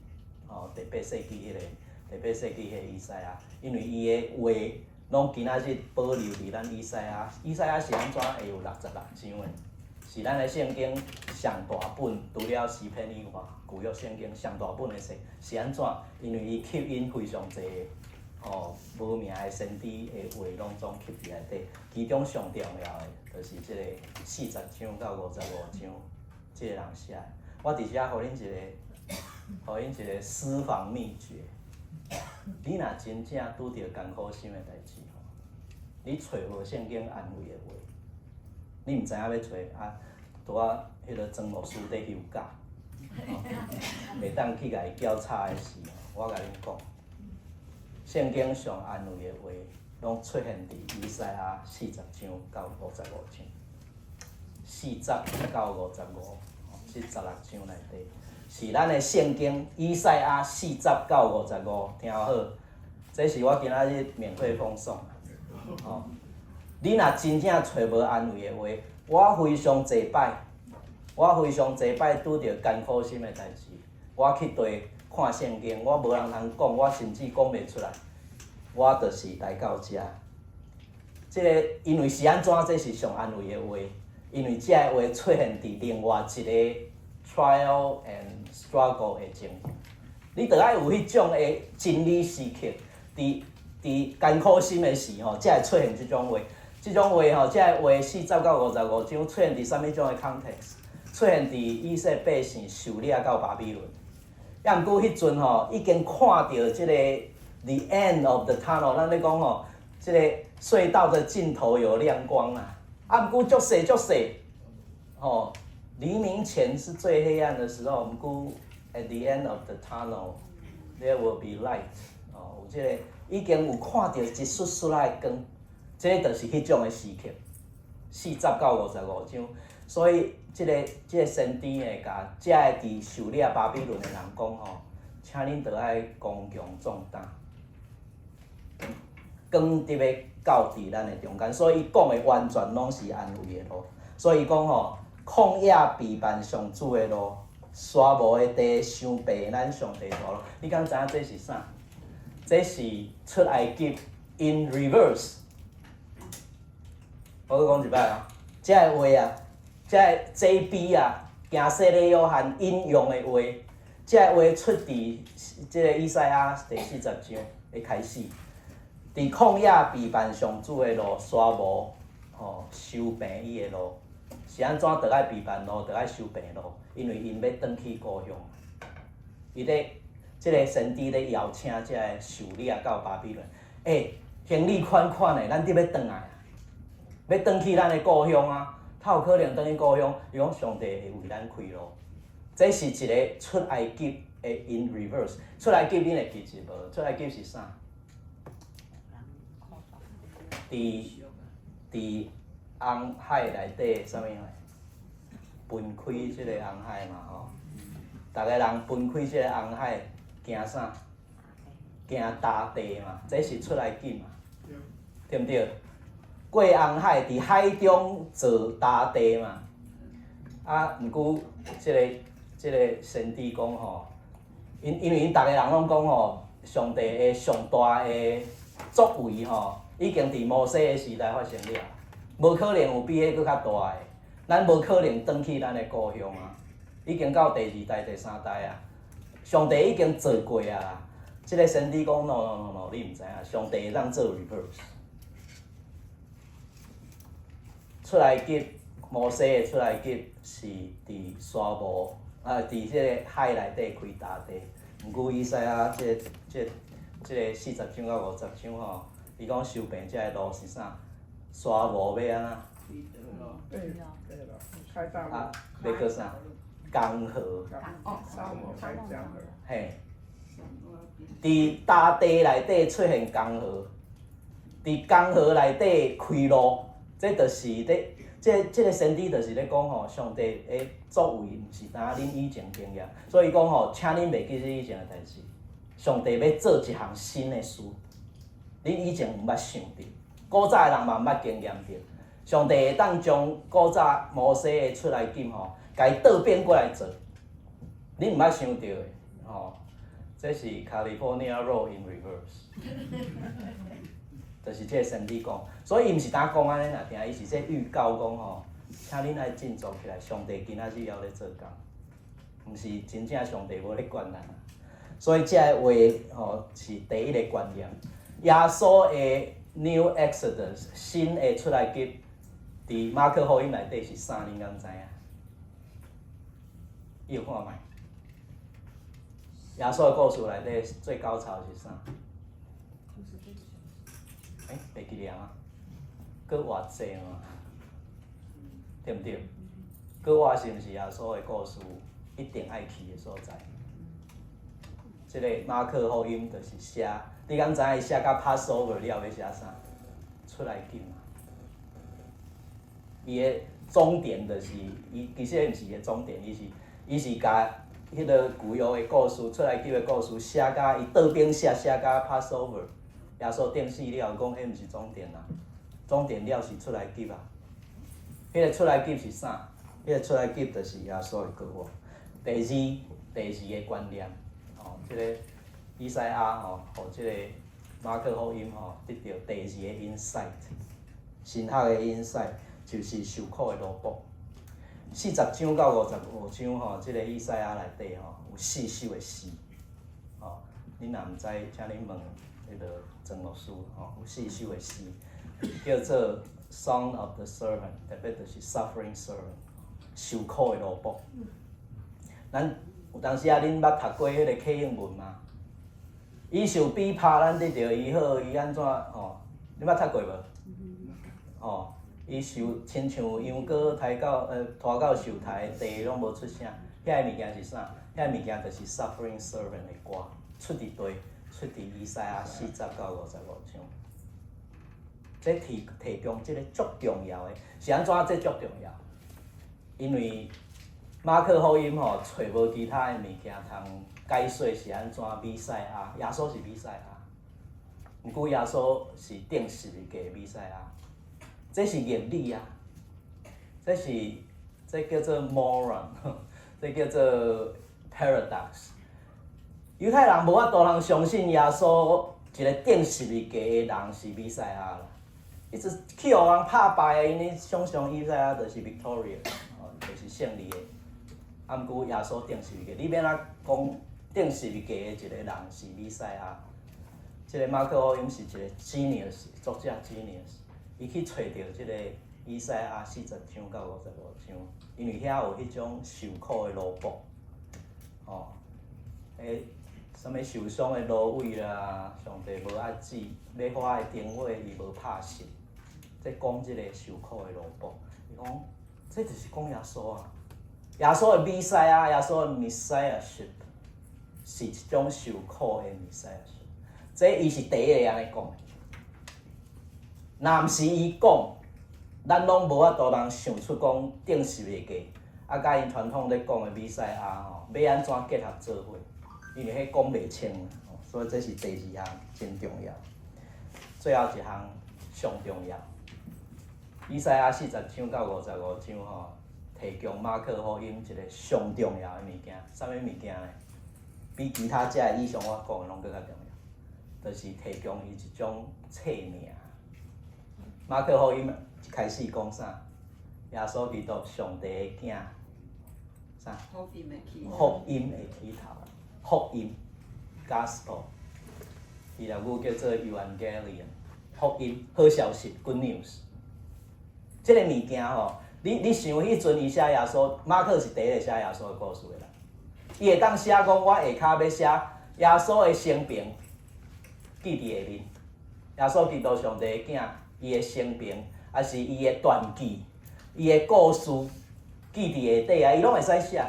A: 吼，第八世紀彼个，第八世紀彼個以賽亞，因為伊的話攏今仔日保留佇咱以賽亞。以賽亞是按怎會有66章的？是咱的聖經上大本，除了詩篇以外，舊約聖經上大本的冊是按怎？因為伊吸引非常濟吼無名的先知的話，攏總吸佇內底。其中上重要的，就是這个40章到55章，這个人寫的。我佇遮予恁一个。予恁一个私房秘訣，你若真正拄著艱苦心的代誌吼，你揣無聖經安慰的話，你毋知影欲揣啊，拄仔彼个曾牧師咧休假，袂當去共伊叫吵的時，我共恁講，聖經上安慰的話，攏出現佇以賽亞四十章到五十五章，四十到五十五，這十六章內底，是咱的聖經以賽亞四十到五十五，聽好，這是我今仔日免費奉送。吼，你若真正揣無安慰的話，我非常濟擺，我非常濟擺拄著艱苦心的代誌，我去對看聖經，我無人通講，我甚至講袂出來，我就是來到遮。這個因為是按怎，這是上安慰的話，因為這个話出現佇另外一個 trial and struggle 的情況，你著愛有彼種的真理時刻，佇艱苦心的時吼，才會出現這種話。這種話吼，這个話四十到五十五章出現佇啥物種的 context？出現佇以色列百姓受掠到巴比倫。抑毋過彼陣吼，已經看著這個 the end of the tunnel，咱咧講吼，這個隧道的盡頭有亮光啊！啊，毋過足細足細，吼，黎明前是最黑暗的時候，毋過 at the end of the tunnel there will be light。哦，有這個已經有看著一絲絲仔的光，這個就是彼種的時刻，四十到五十五章，所以這個先知會共遮个佇受掠巴比倫的人講吼，請恁著愛剛強壯膽，光得欲到佇咱的中間，所以伊講的完全攏是安慰的路。所以伊講吼，曠野備辦上主的路，沙漠的地修平咱上帝大路。你敢知影這是啥？這是出埃及 in reverse。我閣講一擺啊，這个話啊，這个 J.B. 啊，行洗禮約翰引用的話，這个話出佇這個以賽亞第四十章的開始，佇曠野備辦上主的路，沙漠吼修平伊的路，是按怎著愛備辦路，著愛修平路，因為𪜶欲轉去故鄉。伊咧，這個先知咧邀請這個受掠到巴比倫，行李款款的，咱得欲轉來啊，欲轉去咱的故鄉啊，較有可能轉去故鄉，伊講上帝會為咱開路。這是一個出埃及的 in reverse。出埃及恁會記得無？出埃及是啥？佇紅海內底啥物貨？分開這個紅海嘛吼，逐个人分開這個紅海，驚啥？驚焦地嘛，這是出埃及嘛，對毋對？過紅海佇海中做焦地嘛，啊，毋過這個先知講吼，因為𪜶逐个人攏講吼，上帝的上大的作為吼，已經佇摩西的時代發生了，無可能有比彼閣較大的，咱無可能轉去咱的故鄉啊，已經到第二代、第三代啊，上帝已經做過啊。這個先知講 no no no no，你毋知影，上帝會當做 reverse。出埃及，摩西的出埃及是佇沙漠啊，佇這個海內底開焦地。毋過以賽亞這個四十章到五十章吼，伊講修平這个路是啥？沙漠欲按怎？
C: 對對了，開大路。
A: 啊，欲閣啥？江河。
C: 沙漠開江河。
A: 嘿。佇焦地內底出現江河，佇江河內底開路，這就是咧，這個先知就是咧講吼，上帝的作為毋是焦恁以前經驗，所以講吼，請恁袂記得以前的代誌。上帝欲做一項新的事，恁以前毋捌想著，古早的人嘛毋捌經驗著。上帝會當將古早摩西的出埃及吼，共伊倒變過來做，恁毋捌想著的吼。這是 California Road in reverse，就是這個先知講，所以伊毋是焦講按呢爾爾，伊是說預告講吼，請恁愛振作起來，上帝今仔日猶咧做工，毋是真正上帝無咧管咱。所以這个話吼是第一個觀念。耶穌的 New Exodus 新的出埃及，佇馬可福音內底是啥？恁敢知影？你有看覓？耶穌的故事內底最高潮是啥？袂記得啊？閣偌濟嘛？對毋對？閣活是毋是耶穌的故事一定愛去的所在？這个馬可福音就是寫，你敢知影伊寫甲 Passover 了欲寫啥？出埃及嘛。伊的終點就是伊，其實毋是伊的終點，伊是共彼个舊約的故事，出埃及的故事寫甲伊倒邊寫寫甲 Passover，耶穌釘死了，講彼毋是終點啊，終點了是出埃及啊。彼个出埃及是啥？彼个出埃及就是耶穌的復活。第二個觀念，吼，這个以賽亞吼，予這个馬可福音吼，得著第二个 insight，神學的 insight 就是受苦的奴僕。40章到55章吼，這个以賽亞內底吼有四首的詩，吼，恁若毋知，請恁問彼个曾牧師吼，有四首的詩，叫做 Song of the Servant，特別就是 Suffering Servant，受苦的奴僕。咱有當時啊，恁捌讀過彼个契英文嗎？伊受逼迫，咱得著醫好，伊按怎吼？你捌讀過無？吼，伊受親像羊羔刣到拖到受刣地攏無出聲，遐个物件是啥？遐个物件就是 Suffering Servant 的歌，出佇佗，出佇以賽亞40到55章。這提供這个足重要的，是按怎這足重要？因為馬可福音吼，揣無其他的物件通解說是按怎彌賽亞，耶穌是彌賽亞，毋過耶穌是釘十字架的彌賽亞，這是逆理啊！這叫做 moron，這叫做 paradox。猶太人無法度通相信耶穌一个釘十字架的人是彌賽亞啦，伊只去予人拍敗的，𪜶咧想象彌賽亞就是 victorious，哦，就是勝利的。啊，毋過耶穌釘十字架，你欲按怎講釘十字架的一个人是彌賽亞？這个馬可福音是一個 genius，作者 genius，伊去揣著這个以賽亞40章到55章，因為遐有彼種受苦的奴僕，吼，彼啥物受傷的蘆葦啦，上帝無遏止，欲發的燈火伊無拍熄，這講這個受苦的奴僕，伊講這就是講耶穌啊，耶穌的彌賽亞，耶穌的 Messiahship 是一種受苦的 Messiahship，這伊是第一个按呢講的，若毋是伊講，咱攏無法度通想出講釘十字架，啊，佮𪜶傳統咧講的彌賽亞吼，欲按怎結合做伙？因為彼講袂清，所以這是第二項真重要。最後一項上重要，以賽亞40章到55章吼，提供馬可福音一个上重要的物件，啥物物件呢？比其他這以上我講的攏閣較重要，就是提供伊一種冊名。馬可福音一開始講啥？耶穌基督上帝的囝，啥？
B: 福音的起
A: 福音的起頭，福音，Gospel，希臘語叫做 Evangelion，福音，好消息，Good news。這个物件吼，你想彼陣伊寫耶穌，馬可是第一个寫耶穌的故事的人，伊會當寫講我下跤欲寫耶穌的生平，記佇下面，耶穌基督上帝的囝，伊的生平，抑是伊的傳記，伊的故事記佇下底啊，伊攏會使寫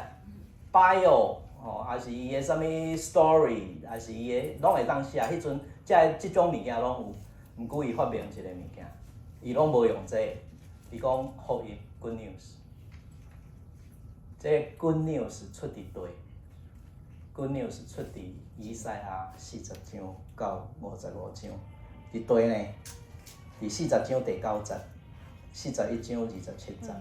A: ，bio 吼，抑是伊的啥物 story，抑是伊的攏會當寫。彼陣這種物件攏有，毋過伊發明一个物件，伊攏無用這個，伊講福音 good news。這 good news 出佇佗？Good news 出佇以賽亞40章到55章，佇佗呢？佇40章第9節，41章27節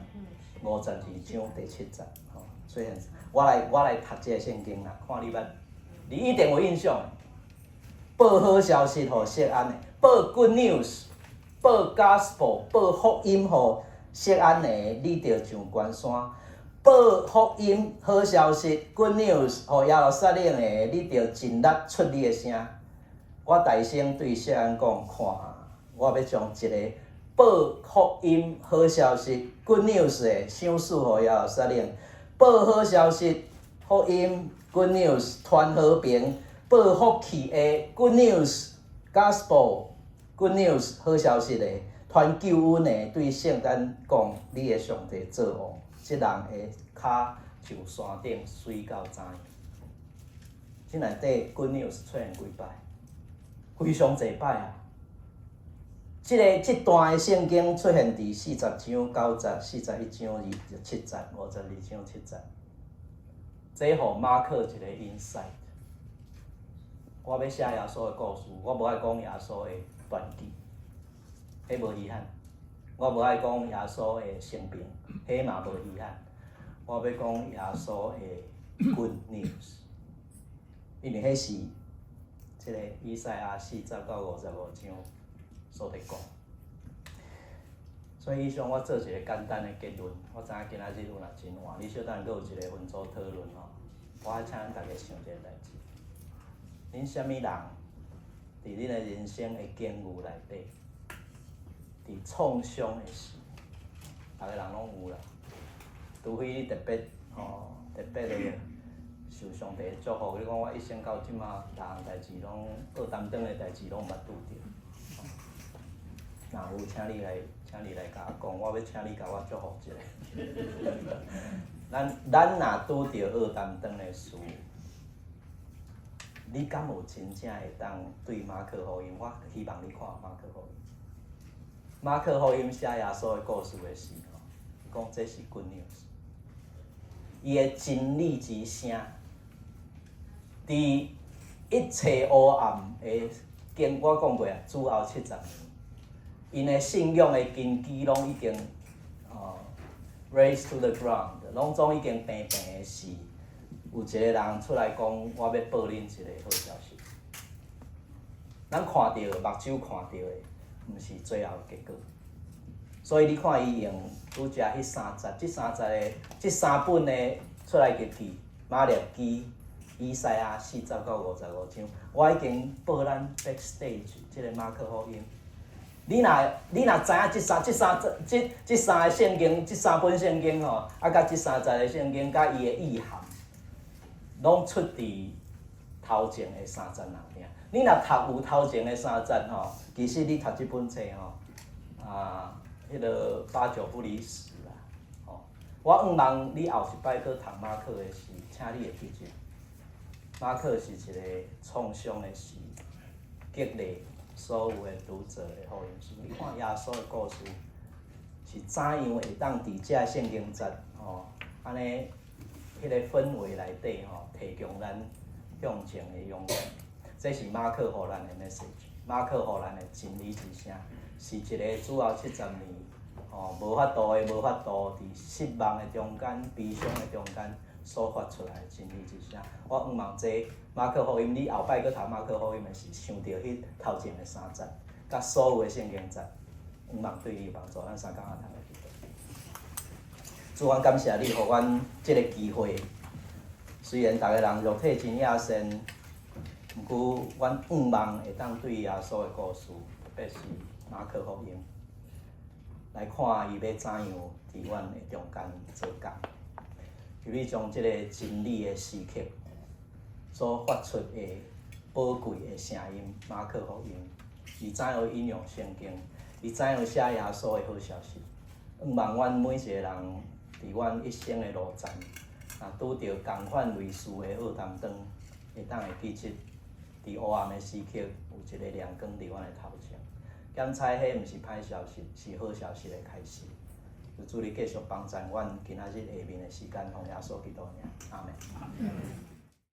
A: ，52章第7節，吼。所以我來讀這个聖經啦，看你捌，你一定有印象。報好消息予錫安的，報 good news，報 gospel，報福音予錫安的，你著上懸山。報福音好消息 good news 予耶路撒冷的，你著盡力出你的聲。我大聲對錫安講，看，我欲將一个報福音好消息 good news 的賞賜予耶路撒冷。報好消息福音 good news 傳和平，報福氣的 good news gospel good news 好消息的傳傳救恩的對聖誕講，你的上帝做王，這人的跤上山頂媠到怎樣？這內底 good news 出現幾擺？非常濟擺啊！這个這段的聖經出現佇40章9節、41章27節、52章7節。這予馬克一个 insight。我欲寫耶穌的故事，我無愛講耶穌的傳記，彼無稀罕。我無愛講耶穌的生平，彼嘛無稀罕。我欲講耶穌的 good news，因為彼是這个以賽亞40到55章所佇講。所以以上我做一个簡單的結論，我知影今仔日有若真晚，你小等閣有一个分組討論吼，我愛請恁逐家想一个代誌。恁啥物人佇恁的人生的境遇內底，佇創傷的時，逐个人攏有啦。除非你特別吼，特別的受上帝的祝福，你講我一生到這馬，逐項代誌攏僫擔當的代誌攏毋捌拄著。若有，請你來，請你來共我講，我欲請你共我祝福一下。咱若拄著僫擔當的事，你敢有真正會當對馬可福音？我希望你看馬可福音。馬可福音寫耶穌的故事的時候，伊講這是 good news。伊的真理之聲，佇一切黑暗的經，我講過啊，主後70年，𪜶的信仰的根基攏已經哦 razed to the ground，攏總已經平平的時，有一個人出來講，我欲報恁一个好消息。咱看著目睭看著的，毋是最後的結果。所以你看伊用拄才彼三節，這三節的這三本的出埃及記、馬列記、以賽亞40到55章，我已經報咱 backstage 這个馬可福音。你若知影這三个聖經，這三本聖經吼，啊，佮這三節的聖經，佮伊的意涵，攏出佇頭前的三節內面。你若讀有頭前的三節吼，其實你讀這本冊吼，啊，彼个八九不離十啦。吼，我向望你後一擺閣讀馬可的時，請你會記住，馬可是一个創傷的時，激勵所有的讀者的福音書。你看耶穌的故事是怎樣會當佇這聖經節吼，按呢彼个氛圍內底吼，提供咱向前的勇氣。這是馬可予咱的 message，馬可予咱的真理之聲，是一个主後70年吼無法度的無法度，佇失望的中間、悲傷的中間所發出來的真理之聲。我向望這馬可福音，你後擺閣讀馬可福音的時，想著彼頭前的三節，佮所有的聖經節，向望對你有幫助。咱三工仔通來祈禱。主，阮感謝你，予阮這个機會。雖然逐个人肉體真野善，毋過阮向望會當對耶穌的故事，特別是馬可福音，來看伊欲怎樣佇阮的中間做工。求你將這个真理的時刻所發出的寶貴的聲音，馬可福音，伊怎樣引用聖經，伊怎樣寫耶穌的好消息。向望阮每一個人佇阮一生的路程，若拄著仝款類似的僫擔當，會當會記得，佇黑暗的時刻有一个亮光佇阮的頭前。檢采彼毋是歹消息，是好消息的開始。求主你繼續幫贊阮今仔日下面的時間，奉耶穌基督名，阿門。